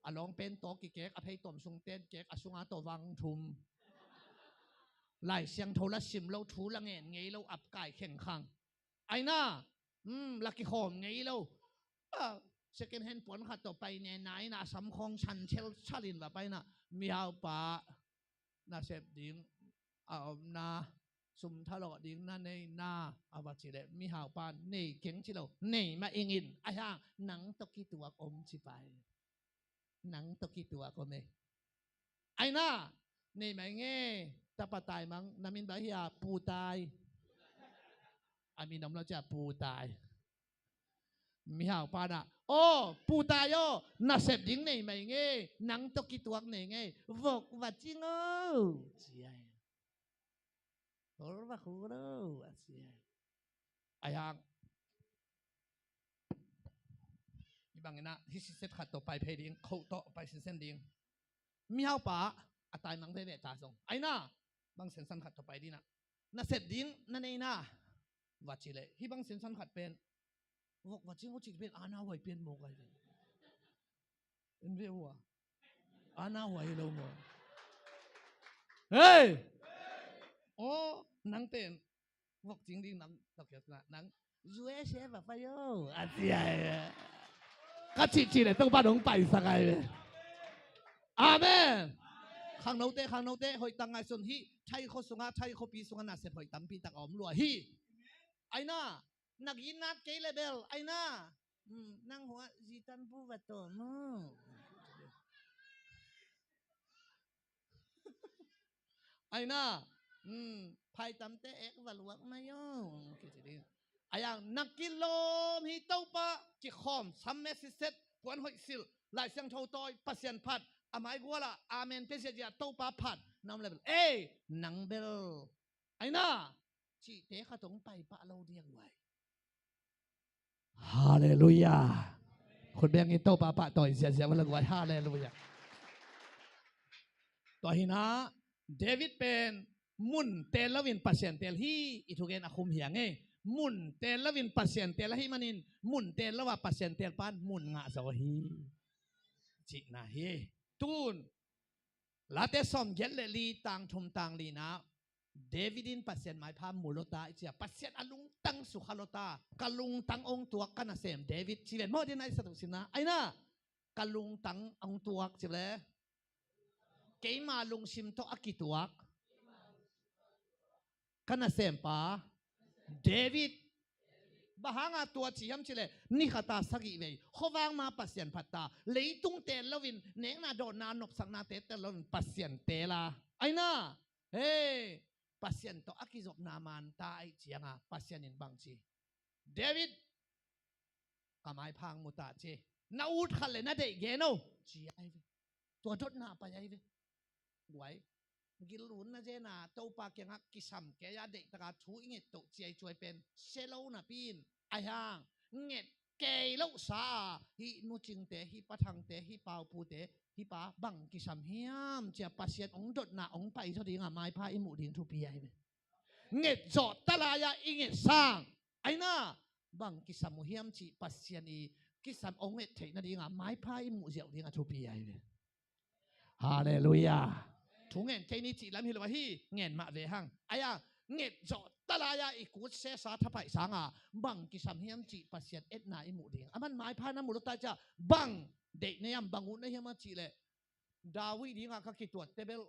a lawng pen tawh kikek, a phei tawm sung ten kek, a sunga tawh vang thum. Lai Siangtho la sim lo, thu la ngen ngei lo, ap kai khengkhang. Aina, um, la kikhawm ngei lo. Ah, second hand puan khat tawh pai nena ina a sam khawng san chel chalin va paina mihaupa nasep ding a omna, sum thalawh ding na neina a va ci leh mihaupa nei keng ci lo, nei mah ingin a hiang nang tawh kituak om ci pai. Nang tawh kituak om ei. Aina, nei mah ingei, tapa taimang, na min bang hia, Pu Tai. A min om lo cia Pu Tai. Mihaupa na, aw, Pu Tai aw, nasep ding nei mah ingei, nang tawh kituak nei ngei, vok va cing aw. Cia. Hol va khu lo, a cia. A hiang. Hi bangin ah, hi siset khat tawh pai phei ding, khoh tawh pai sinsen ding. Mihaupa, a taimang veve ta zong. Aina, bang sensan khat tawh pai dina. Nasep ding, na neina. Va ci leh, hi bang sensan khat pen. Vok va cing uh cik pen, ana huai pen mawk ai pen. En ve uh a. Ana huai hi lo maw. Hei! Aw, nang pen. Vok cing ding nam, tok kiat na, nang. U S A va pai o. A ci ai. Ka cih cih leh, tong pa dong pai sak ai. Amen. Khangnote, khangnote, hoih tak ngaihsun hi. Thai khua sungah, Thai khuapi sungah nasep hoih tampi tak a om lua hi. Aina, na ginat kei le bel, aina. Hmm, nang hua zitan bu va to mu. Aina, hmm, phaitamte ek va luak mai o. Kici ding. Ayang na kilawm hi Topa, kikhawm sam me siset, puan hoih silh, Lai Siangtho tawi, Pasian phat, a maiguala amen pia ziahziah Topa phat, na om le bel, ei, nang bel. Aina, cihte khat hong paipah lo diak guai. Halleluiah. Khut beng in Topa pahtawi ziahziah vala guai. Halleluiah. Tua hinah David pen mun teel loin Pasian teel hi, i thugen a khum hiang e. Mun teel loin Pasian teel ahi manin, mun teel lo a Pasian teel pan mun ngah zo hi. Cihna hi. Tun Late sawmgiat le li tang thum tang linah David in Pasian maipha mu lota i cia, Pasian a lungtang sukha lota, ka lungtang ong tuak ka nasem David ci ven maw, din a i satu sinna aina, ka lungtang ong tuak ci le, keima lungsim tawh a kituak ka nasempa David. Bang hanga tua ci hiam ci le, ni khata sagih vei khuavang ma Pasian phatta, leitung teel loin, nekna dawnna nopsaknate teel loin Pasian teela aina, hei, Pasian tawh a kizopna manta aih cianga Pasian in bang ci, David, ka maipha ong mu ta ci. Na ut khat le na deih gen o ci ai ve. Tua dotna pai ai ve. Guai, gilun na zena Topa kiangah kisam kei a deihtaka thu i nget toh ciaicuai pen sia lo napi in, aihang nget kei lohsa a, hih nucingte, hih pathangte, hih paupute, hih pa bang kisam hiam cia Pasian ong dotna ong pai zaw dinga maipha i muh ding thupi ai ve. Nget zawh talai-a i nget sang aina, bang kisam uh hiam cih Pasian i kisam ong nget theih nadinga maipha i muh ziau dinga thupi ai ve. Halleluiah. Thu ngen kei ni cih lam hi lo ahi, ngen mah ve hang. Aia, nget zawh talai-a i kut sesa thapaih sanga bang kisam hiam cih Pasian etna i muh ding. Aman maipha na mu lota cia bang deih na hiam, bang ut na hiam a cih leh, David dinga ka kituatte bel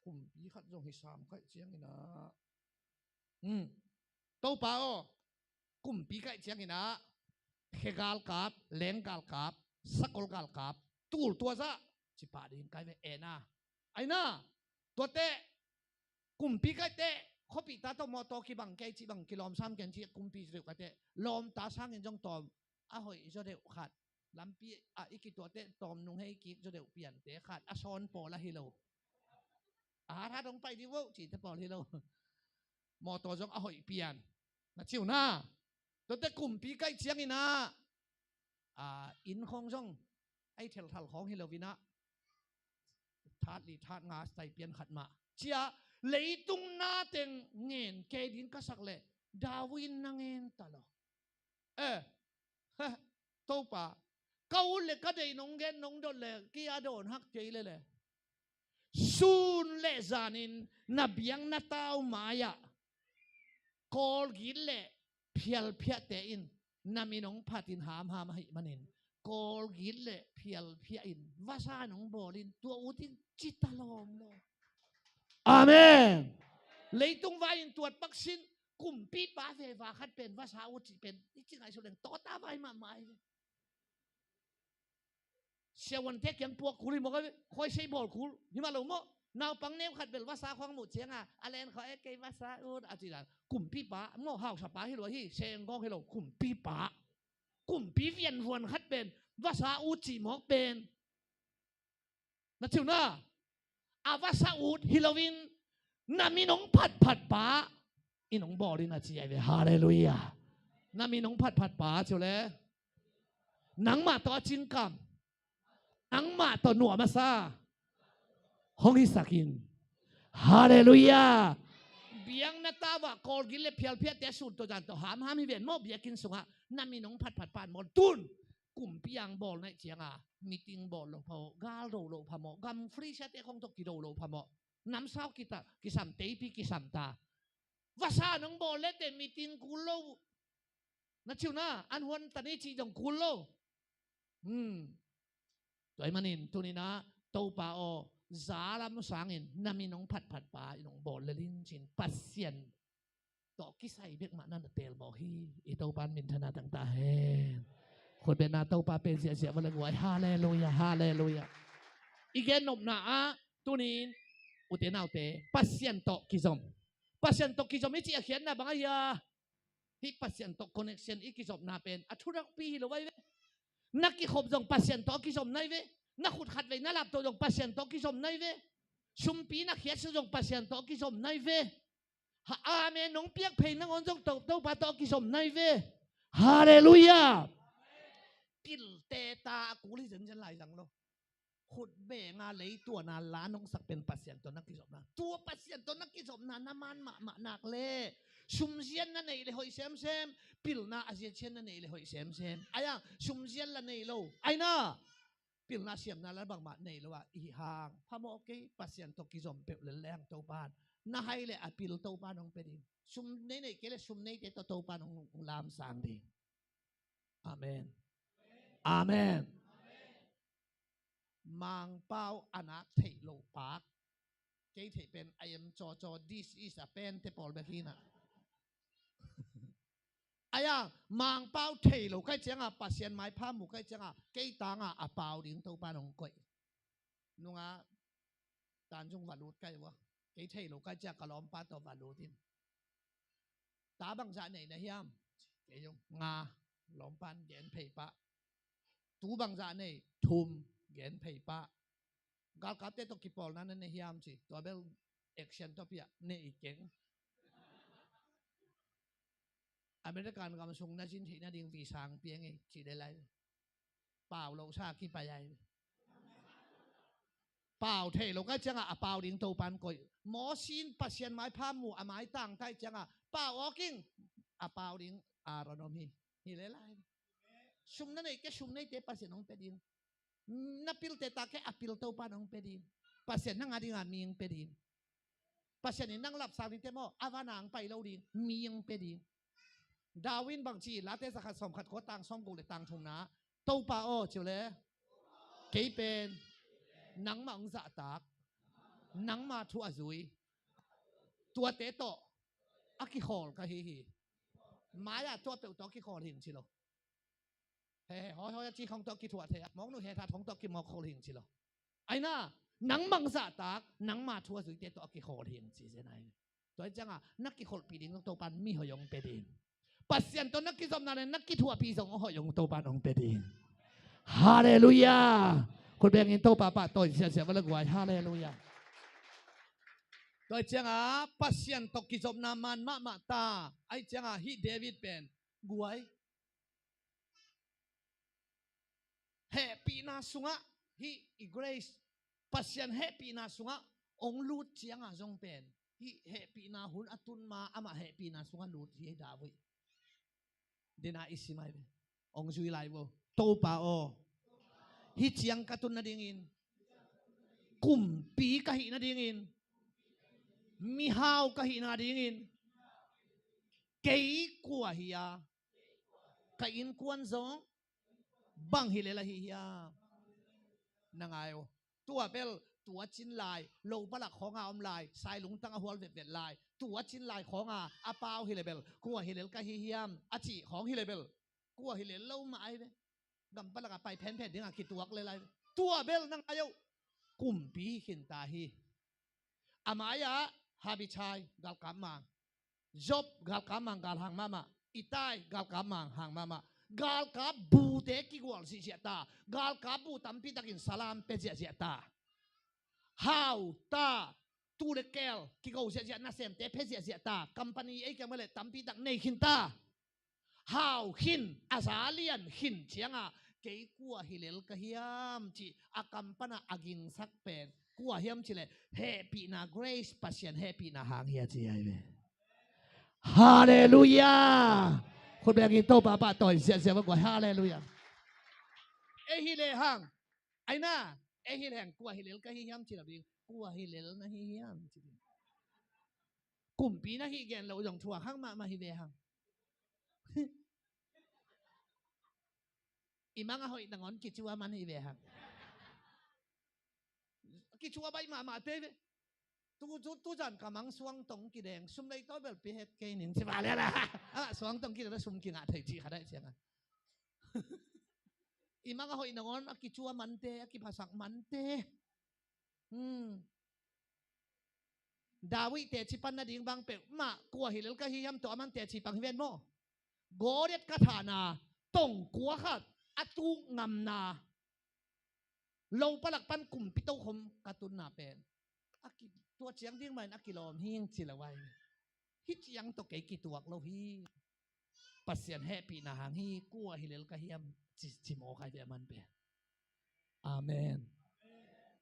kumpi khat zong hi sam kaih ciangina, um, Topa aw, kumpi kaih ciangina khe galkap, leng galkap, sakol galkap, tul tua zah cipah ding kai ve ena. Aina, tuate kumpi kaihte khuapihta tawh mawtaw kibang kei cih bang kilawm sam ken cih kumpi zaw deuh kaihte lawmta sangin zong tawm a hoih zaw deuh khat, lampi ah i kituatte tawm nung hei kik zaw deuh piante khat a sawn pawl ahi lo. A hat hat hong pai dih voh cihte pawl hi lo. Mawtaw zong a hoih pian na ciu na. Tuate kumpi kaih ciangina, a, inn khawng zong a i thelthal khawng hi loinah, that li that nga style pian khat mah cia leitung nateng ngen kei ding ka sak leh David na ngen ta lo. Eh, Topa, ka ut le ka deih nong gen nong dot le ki a dawn hak kei lele, sun le zanin na biang na tau mai-ah kawlgit le phialphiahte in na min hong phatin hamham ahih manin, kawlgit le phialphiah in vasa nong bawlin tua utin cita lawm lo. Amen. Leitung vai in tuat paksin kumpipa veva khat pen vasa ut cih pen i ci ngaihsut leng tawta vai mahmah hi. Siavuante kiang puak kul hi mawk a, khuaisei bawl kul hi mah lo maw. Naupang neu khat bel vasa khuang muh cianga a len khawh e, kei vasa ut a ci dan. Kumpipa maw, hausapa hi lo hi, senggawng hi lo, kumpipa. Kumpi vianvuan khat pen vasa ut cih mawk pen na ciu na, a vasa ut hi loin na min hong phatphatpa in hong bawlin a ci ai ve. Halleluiah. Na min hong phatphatpa ciu le nangmah tawh a cingkam, nangmah tawh nuam a sa hong hisakin. Halleluiah. Biang na tau-ah kawlgit le phialphiahte a sun tawh zan tawh hamham hi ven maw, biakinn sungah na min hong phatphatpa in bawl tun. Kumpi ang bawl naih cianga meeting bawl lo phamawh, gal do lo phamawh, gam free siate khong tawh kido lo phamawh, namsau kita kisam, teipi kisam ta. Vasa nong bawl lete meeting kul lo. Na ciu na, an huan ta ni cih dong kul lo. Hmm. Tua ahih manin tuninah Topa aw, za lam sangin na min hong phatphat pa in hong bawl lel in ci-in Pasian tawh kisai bek mah na na teel mawk hi. I Topa in minthanna tang ta hen. Khutbetna Topa pen ziahziah va le guai. Halleluiah, halleluiah. I gen nopna ah tuni-in ute naute Pasian tawh kizom. Pasian tawh kizom i cih a khiatna bang a hia? Hih Pasian tawh connection i kizopna pen a thutakpi hi lo ai ve. Na kikhop zong Pasian tawh a kizom nai ve. Na khut khat vei na laptoh zong Pasian tawh a kizom nai ve. Sumpi na khiatsa zong Pasian tawh a kizom nai ve. Ha, amen nong piak phei nangawn zong to, Topa tawh a kizom nai ve. Halleluiah. Pilte ta a kul hi zenzen lai zang lo. Khut benga leituana la nong sak pen Pasian tawh na kizopna. Tua Pasian tawh na kizopna na man mahmah nak le sumzian na neih le hoih semsem. Pilna a ziazian na neih le hoih semsem. Ai-a sumzian la nei lo. Ai na pilna siamna la bangmah nei lo a i hang phamawh kei Pasian tawh kizom peuh lel leng Topa in na hai le a pil Topa in hong pia ding. Sum nei neih kei le sum neite tawh Topa in hong lamsang ding. Amen. Amen. Mangpau a nak theih loh pak. Kei theih pen I am cawcaw, this is a pen te pawl bek hi na. Ai-a Mangpau thei lo kai cianga Pasian maipha mu kai cianga kei tanga a pau ding Topa in hong koih. Nunga Tanzung va lut kai vua. Kei thei lo kai cianga ka lawmpa tawh va lut in. Ta bangzah nei na hiam? Kei zong nga, lawmpan gen phei pah. Tu bangzah nei? Thum, gen phei pah. Galkapte tawh kipawlna na nei hiam ci. Tua bel action tawh piah nei keng. American gam sung na zin theih nading visa hong pia ngei ci le lai. Pau lo sa kipai ai. Pau thei lo kai cianga a pau ding Topa in koih. Mawsi in Pasian maipha mu a maitang tai cianga pau awk ing. A pau ding Aaron om hi. Hi le lai. Sum na neih kei sum neite Pasian hong pia ding. Na pilte ta kei a pil Topa in hong pia ding. Pasian nang a dinga mi hong pia ding. Pasian in nang lapsang dingte maw a van a hong pai lo ding mi hong pia ding. David in bang ci? Late zakhat sawmkhat kua tang sawmguk le tang thumna. Topa aw ci uh le kei pen nangmah hong zahtak, nangma thu a zui tuate tawh a kikhawl ka hi hi. Mai-ah tua peuh tawh a kikhawl hing ci lo. He he hawi hawi a ci khong tawh a kithuah thei a mawknu he that khong tawh a kimawk khawl hing ci lo. Ai na nangmah hong zahtak, nangma thu a zuite tawh a kikhawl hing ci zen ai. Tua hi cianga na kikholhpih ding zong Topa in mi hoih hong pia ding. Pasian tawh na kizopna le na kithuahpih zong hoih hong Topa in hong pia ding. Halleluiah. Khut bengin Topa pahtawi siahsiah va le guai. Halleluiah. Tua hi cianga Pasian tawh kizopna man mahmah ta. Ai cianga hih David pen guai hehpihna sungah hih i grace Pasian hehpihna sungah hong lut cianga zong pen hih hehpihna hun a tun ma amah hehpihna sungah lut hi. David dena i simai ve hong zui lai vo. Topa aw, hih ciang ka tun nadingin, kumpi ka hih nadingin, mihau ka hih nadingin kei kua hi a, ka innkuan zong bang hi lel ahi hiam? Na ngai aw. Tua bel tua cin lai lo palak khawnga om lai, sailungtang a hual vetvet lai, tua cin lai khawnga a pau hi le bel kua hi lel ka hi hiam a cih khawng hi le bel kua hi lel lo mah ai ve. Gam palak a pai phenphen dinga kituak le lai ve. Tua bel na ngai aw. Kumpi hi khinta hi. A mai-ah Habichai galkap mang, Job galkap mang galhang mahmah, Itai galkap mang hang mahmah. Galkap bute kigual ziahziah ta, galkap bu tampi takin salam pia ziahziah ta. Hau ta, tu le kel kigo ziahziah nasemte pia ziahziah ta. Company ei kiang mah le tampi tak nei khin ta. Hau khin, a za lian khin cianga kei kua hi lel ka hiam cih a kam pana a gingsak pen kua hiam cih le hehpihna grace Pasian hehpihna hang hi a ci ai ve. Halleluiah. Khut bengin Topa pahtawi siahsiah va guai. Halleluiah. Ei hi lehang ai na, ei hi lehang kua hi lel ka hi hiam ci lo ding. Kua hi lel na hi hiam ci ding. Kumpi na hih gen loh zong thuak hang mahmah hi ve hang. I mang a hoih nangawn kicu a man hi ve hang. kicuah baih mahmah te ve. Tu, tu, tu zan ka mang suangtong kideng, sum lei tawi bel pia het kei ning ci va le la. A, suangtong kideng la sum kingah thei ci kha dai ciang a. I mang a hoih nangawn a kicuah mante, a kiphasak mante. Hmm. David teci pan nading bang peuh mah kua hi lel ka hi hiam, tua a man teci pang hi ven maw. Goliat ka thahna, tong kua khat a tuk ngamna, lo palak pan kumpi tokhom ka tunna pen a ki, tua ciang ding mahin a kilawm hing ci lo ai. Hih ciang tawh kei kituak lo hi. Pasian hehpihna hang hi, kua hi lel ka hiam ci, ci mawk ai ve a man pen. Amen.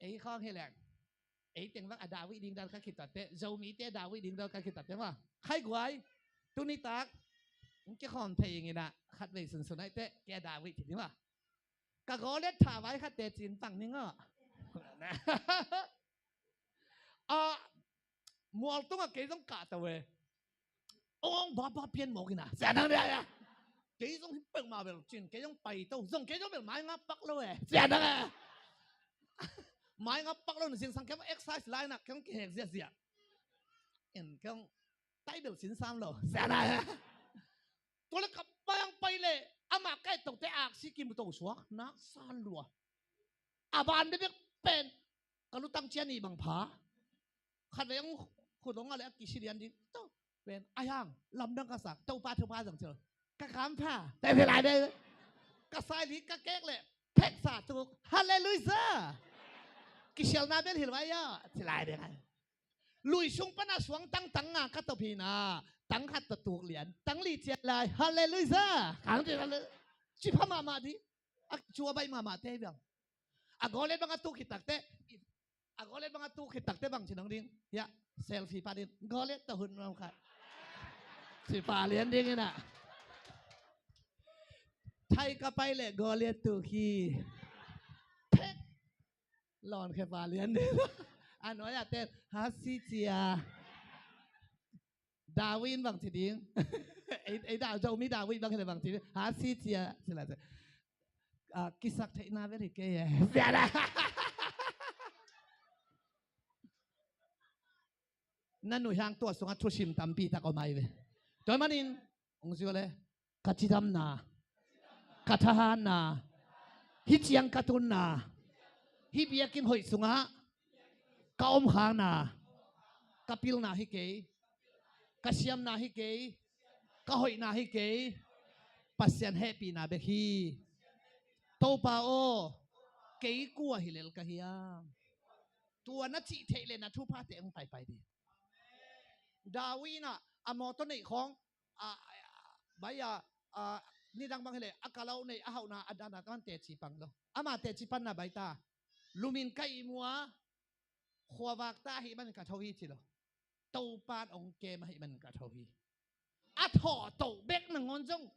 Ei khawng hi leng, ei teng bang a David ding dan ka kitatte, Zomite David ding dan ka kitatte maw. Khai guai, tuni tak kikhawm thei ing in a, khat vei sunsun ai te, kei a David ci ding maw. Ka Goliat thah vai khat teci in pang ning aw. A, mual tungah kei zong kahto e. Ong, ong, ba, ba, pian mawk in a. Sia nang dia, ya. Kei zong hi peuhmah bel cin, kei zong paito. Zong kei zong bel mai ngap pak lo e. Sia nang e. Mai ngap pak lo na zingsang kei zong exercise lai na, kei zong kihek ziahziah. En kei zong tai bel sin sam lo. Sia nang e. Tua le ka pai ang pai le, amah ka et tokte aksi kimu to suak, nak sa lua. A ban bek pen, ka lutang cian i bang pha. Khat vei ang khut ong a le a kisi lian ding. To, pen, ai hang, lamdang ka sak, Topa thupha zang cil. Ka kam pha, te phe lai de. Ka sai li, ka kek le, phek sa tuk, Hallelujah. Kisialna bel hil vai ya, ci lai de ngai. Lui sung pana suang tangtang nga ka to phi na, tang khat to tuk lian, tang li cian lai, Hallelujah. Kang ci, Hallelujah. Ci pha mahmah di. A, cua baih mahmah te biang. A Goliat bang a tuk hi takte. A Goliat bang a tuk hi takte bang ci nong ding. Ya, selfie pa ding. Goliat to hun nong khat. Ci pa lian ding in a. Thai ka pai le Goliat tuk hi. Phek. Lawn khe pa lian ding. A nuai a ten. Hasi cia. David bang ci ding. Ei, ei da, Zomi David bang hi le bang ci ding. Hasi cia, ci la cia. A, kisak theihna vel hi kei e. Sia da. Na nuih hang tua sungah thusim tampi tak om ai ve. Tua manin, ong zio le. Ka cidamna, ka thahatna, hih ciang ka tunna, hih biakinn hoih sungah ka om khakna, ka pilna hi kei, ka siamna hi kei, ka hoihna hi kei, Pasian hehpihna bek hi. Topa aw, kei kua hi lel ka hiam? Tua na cih theih le na thuphate hong paipai ding. David in a, a mawtaw neih khawng, a, a, bai a, a, nidang bang hileh, a kalau nei, a hauhna, a dana, taman teci pang lo. Ama teci panna bai ta. Lumin ka ihmu a, khuavak ta ahih manin ka tho hi ci lo. Topan ong kem ahih manin ka tho hi. A thawh toh bek nangawn zong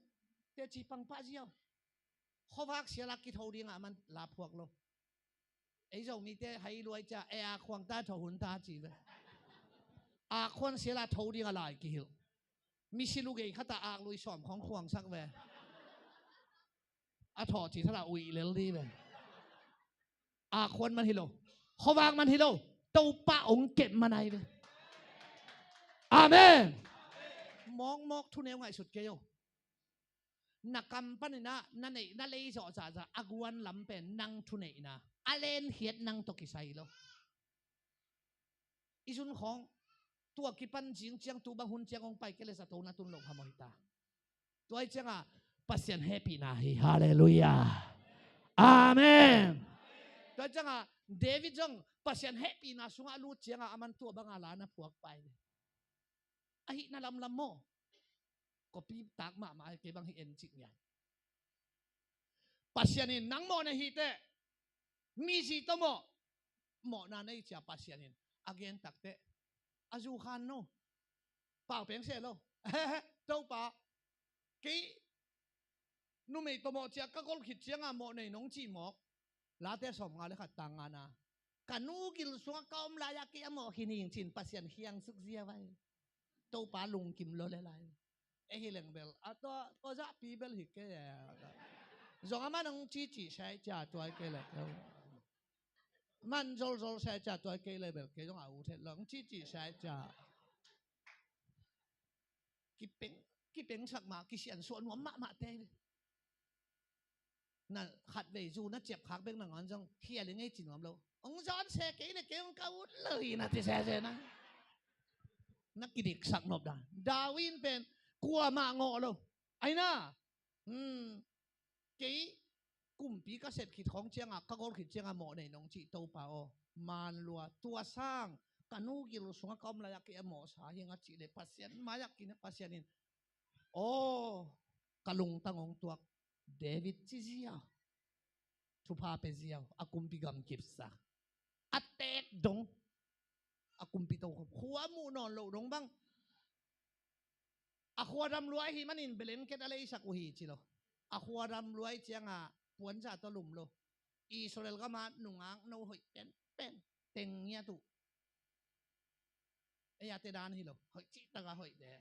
teci pang pah ziau. Khuavak siala kitho dingah man laphuak lo. Ei Zomite hai luai cia, e, a khuang ta tho hun ta ci ve. A khuan siala tho ding a lai kihilh. Misi lugei khata aklui sawm khawng khuangsak ve. A thawh ci thala uih lel di ve. A khuan man hi lo. Khuavak man hi lo. Topa ong kep man ai ve. Amen. Mawkmawk thuneu ngaihsut kei o. Na kam paninah na neih na lei zawh zahzah a guan lam pen nang thuneihna a lenkhiat nang tawh kisai lo. I zun khawng tua kipan zing ciang tu bang hun ciang hong pai kei le zato na tun loh phamawh hi ta. Tua hi ciangah Pasian hehpihna hi. Halleluiah. Amen. Tua hi ciangah David zong Pasian hehpihna sungah a lut ciangah a man tua banga la na phuak pai. Ahih na lamlam maw? Kopi tak mahmah kei bang hi en cik ngian. Pasian in nang mawh na hi teh, mi zi tawh mawh, mawhna nei cia Pasian in a gen tak teh a zu khan no. Pau peng seh lo. Topa, kei numei tawh mawh ciah ka gol khit ciangah mawh nei nong cih mawk. Late sawmnga le khat tang ngana. Ka nu gil sungah ka om lai-ah kei a mawh khin hing cin Pasian khiangsuk zia vai. Topa lungkim lo le lai. E hi leng bel a tua, tua zahpi bel hi kei e. Zong amah nong cici sai cia tua hi kei le. Man zolzol sa cia, tua kei le bel kei zong a ut het lo, hong cihcih sa cia. Kipeng, kipengsak mah, kisiansuah nuam mahmah te. Na khatvei zu na ciapkhak bek nangawn zong khia le ngei ci nuam lo. Hong zawn se kei le kei hong ka ut lo hi na ci sese na. Na kidiksak nop dan. David pen kuamah ngawh lo. Aina. Hmm. Kei kumpi ka sep khit khawng ciangah, ka gol khit ciangah mawh nei nong cih Topa aw. Man lua, tua sang ka nu gil sungah ka om lai-ah kei a mawhsa hi ing a cih le Pasian mai-ah kina Pasian in. Aw, ka lungtang hong tuak. David ci ziau. Thupha pe ziau. A kumpi gam kipsa. A teek dong. A kumpi tokhom. Khua muh nawn loh dong bang. A khua dam luai hi manin blanket a leisak uh hi ci lo. A khua dam luai ciangah puanza tawh lum lo. Israel gamah nungak no hoih penpen. Teng ngiat uh. Ei a te dan hi lo. Hoih cihtakah hoih de.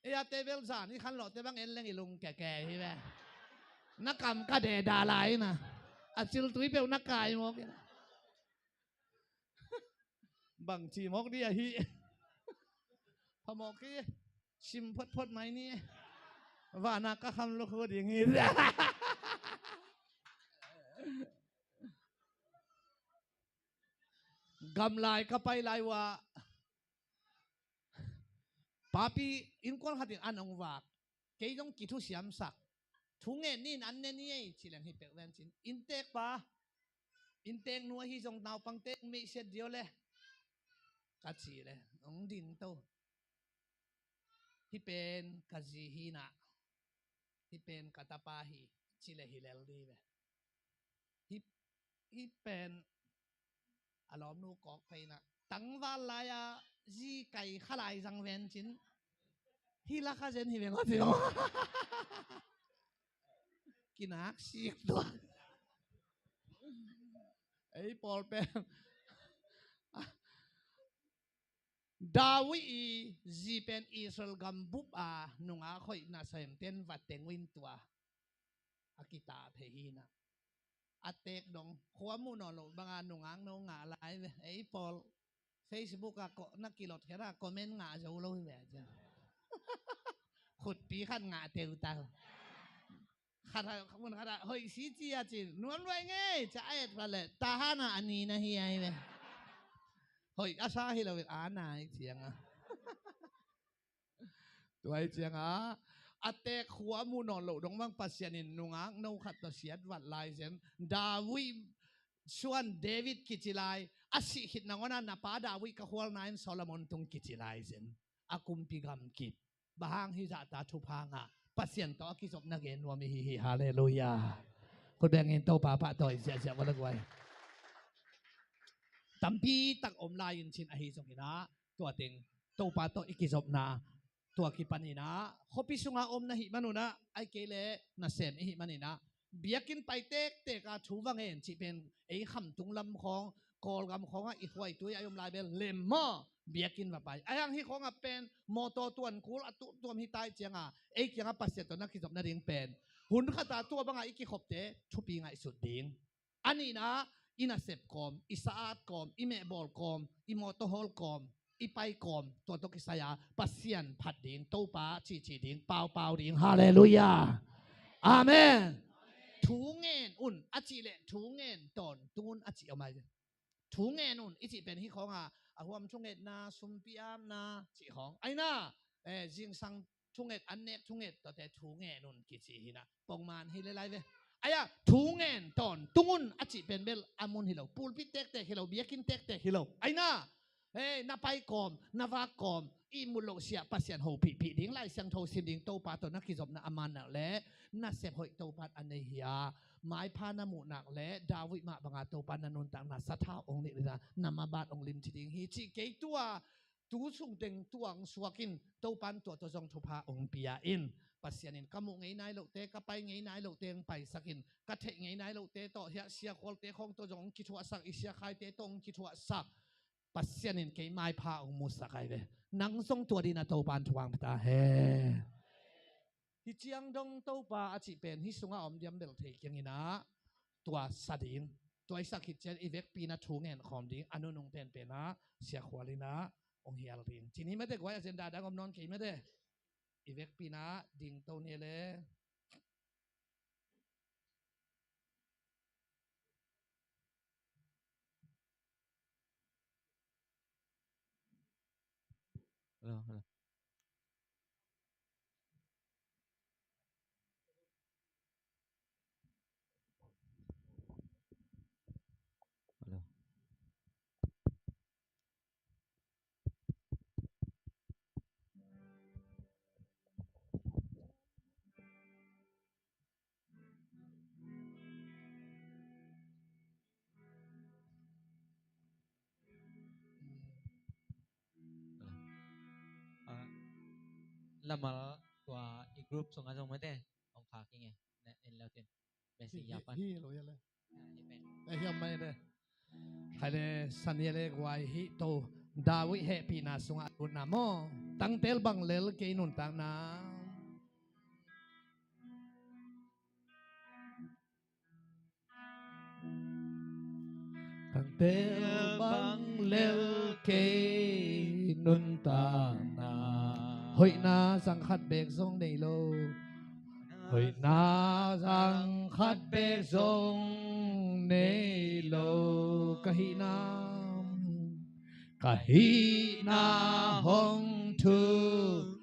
Ei a te bel zan i khan lawhte bang en leng i lung keke hi ve. Na kam ka de da lai na. A ciltui peuh na kai mawk hi na. Bang ci mawk di ahi. Phamawk hi. Sim photphot mai ni. Vana ka kham lukhu ding hi. Gamlai ka pai lai uh ah papi innkuan khatin an hong vak. Kei zong kithusiamsak. Thu ngen ni in an ne ni ei ci leng hi peuh vencin. Inntek pa, inntek nu ahi zong naupangte meihsiat dio le ka ci le hong ding to. Hih pen ka zi hi na. Hih pen ka tapa hi. Ci le hi lel di ve. Hih, hih pen a lawmnu kawk phei na. Tangval lai-a zi kai kha lai zang vencin. Hih la kha zen hi veng aw ci lo. Kinak sik tua. Ei pawl pen. David i zi pen Israel gam bup a nungak hoih na semten va teng uh in tua a kitah thei hi na. A teek dong khua muh nawn loh banga nungak no ngah lai ve. Ei pawl Facebook ah na kilot khe na comment ngah zo lo hi ve. Khutpi khat ngah teu ta. Khat a, mun khat a hoih si ci a cin nuam luai ngei ca a et khat le ta hana a ni na hi ai ve. Hoih a sa hi lo a nai cianga. Tuai cianga a teek khua muh nawn loh dong bang Pasian in nungak no khat tawh siat vat lai zen. David suan David kici lai a sih khit nangona na pa David ka khualna in Solomon tung kici lai zen. A kumpi gam kip. Bang hang hih zahta thupha ngah Pasian tawh a kizopna gen nuam i hi hi. Halleluiah. Khut bengin Topa pah tawh i ziahziah ua la guai. Tampi tak om lai in cin ahi zongin ah tua teng Topa tawh i kizopna tua kipan in ah khuapi sunga om na hih manun ah ai kei le nasem i hih manin ah biakinn pai tektek a thu va ngen cih pen ei Khamtung lam khawng Kawlgam khawngah i khuaitui a i om lai bel lem maw? Biakinn va pai. Ai hang hih khawngah pen mawtaw tuan kul a tuhtuam hi tai cianga ei kiangah Pasian tawh na kizop nading pen hun khata tua bangah i kikhopte thupi ngaihsut ding. A nihna i nasep kawm, i sa-at kawm, i mehbawl kawm, i mawtaw hawl kawm, i pai kawm, tua tawh kisai-a Pasian phat ding, Topa cihcih ding, paupau ding. Halleluiah. Amen. Thu ngen un a cih leh thu ngen tawntung un a cih om ai. Thu ngen un i cih pen hih khawngah a huam thungetna, sumpi apna cih khawng aina, eh, zingsang thunget, an nek thunget tawte thu ngen un kici hi na. Pongman hi le lai ve. Aia thu ngen tawntung un a cih pen bel a mun hi lo, pulpit tektek hi lo, biakinn tektek hi lo. Aina, hei, na pai kawm, na vak kawm, i mut loh siah Pasian hopihpih ding, Lai Siangtho sim ding, Topa tawh na kizopna a man nak le nasep hoih Topa in a nei hi a, maipha na muh nak le David mah banga Topa na nuntakna sathau ong nih ding a, na mabat ong limci ding hi cih kei tua tu sung teng tuang suak in Topa in tua tawh zong thupha ong pia in. Pasian in ka muh ngei nai lohte, ka pai ngei nai lohte ong paisak in, ka theih ngei nai lohte tawh hiah siakhualte khawng tawh zong ong kithuahsak, i siakhaite tawh ong kithuahsak. Pasian in kei maipha ong musak ai ve. Nang zong tua dina Topa in thuang pia ta hen. Hih ciang dong Topa a cih pen hih sungah om diam bel thei kiangin ah tua sa ding. Tua i sak khit ciang i vekpi-in ah thu ngen khawm ding, a nunung penpen ah siakhual in ah hong hial ding. Cih ni mate guai, agenda dang om nawn kei mate. I vekpi-in ah ding to ni le. Hello, hello. Hello. Ah, lamal tua i group sungah zong mate hong khak ing e. Ne, en leu tin. Messi hi, hi, yapan. Hi lo ya le. Ah, hi pen. Eh, hiam mai de. Khai le, san ya le guai hi to. David hehpihna sungah a lutna maw. Tangtel bang lel kei nuntakna. Tangtel bang lel kei nuntakna. Hoihna zang khat bek zong nei lo. Hoihna zang khat bek zong nei lo. Ka hihna, ka hihna hong thu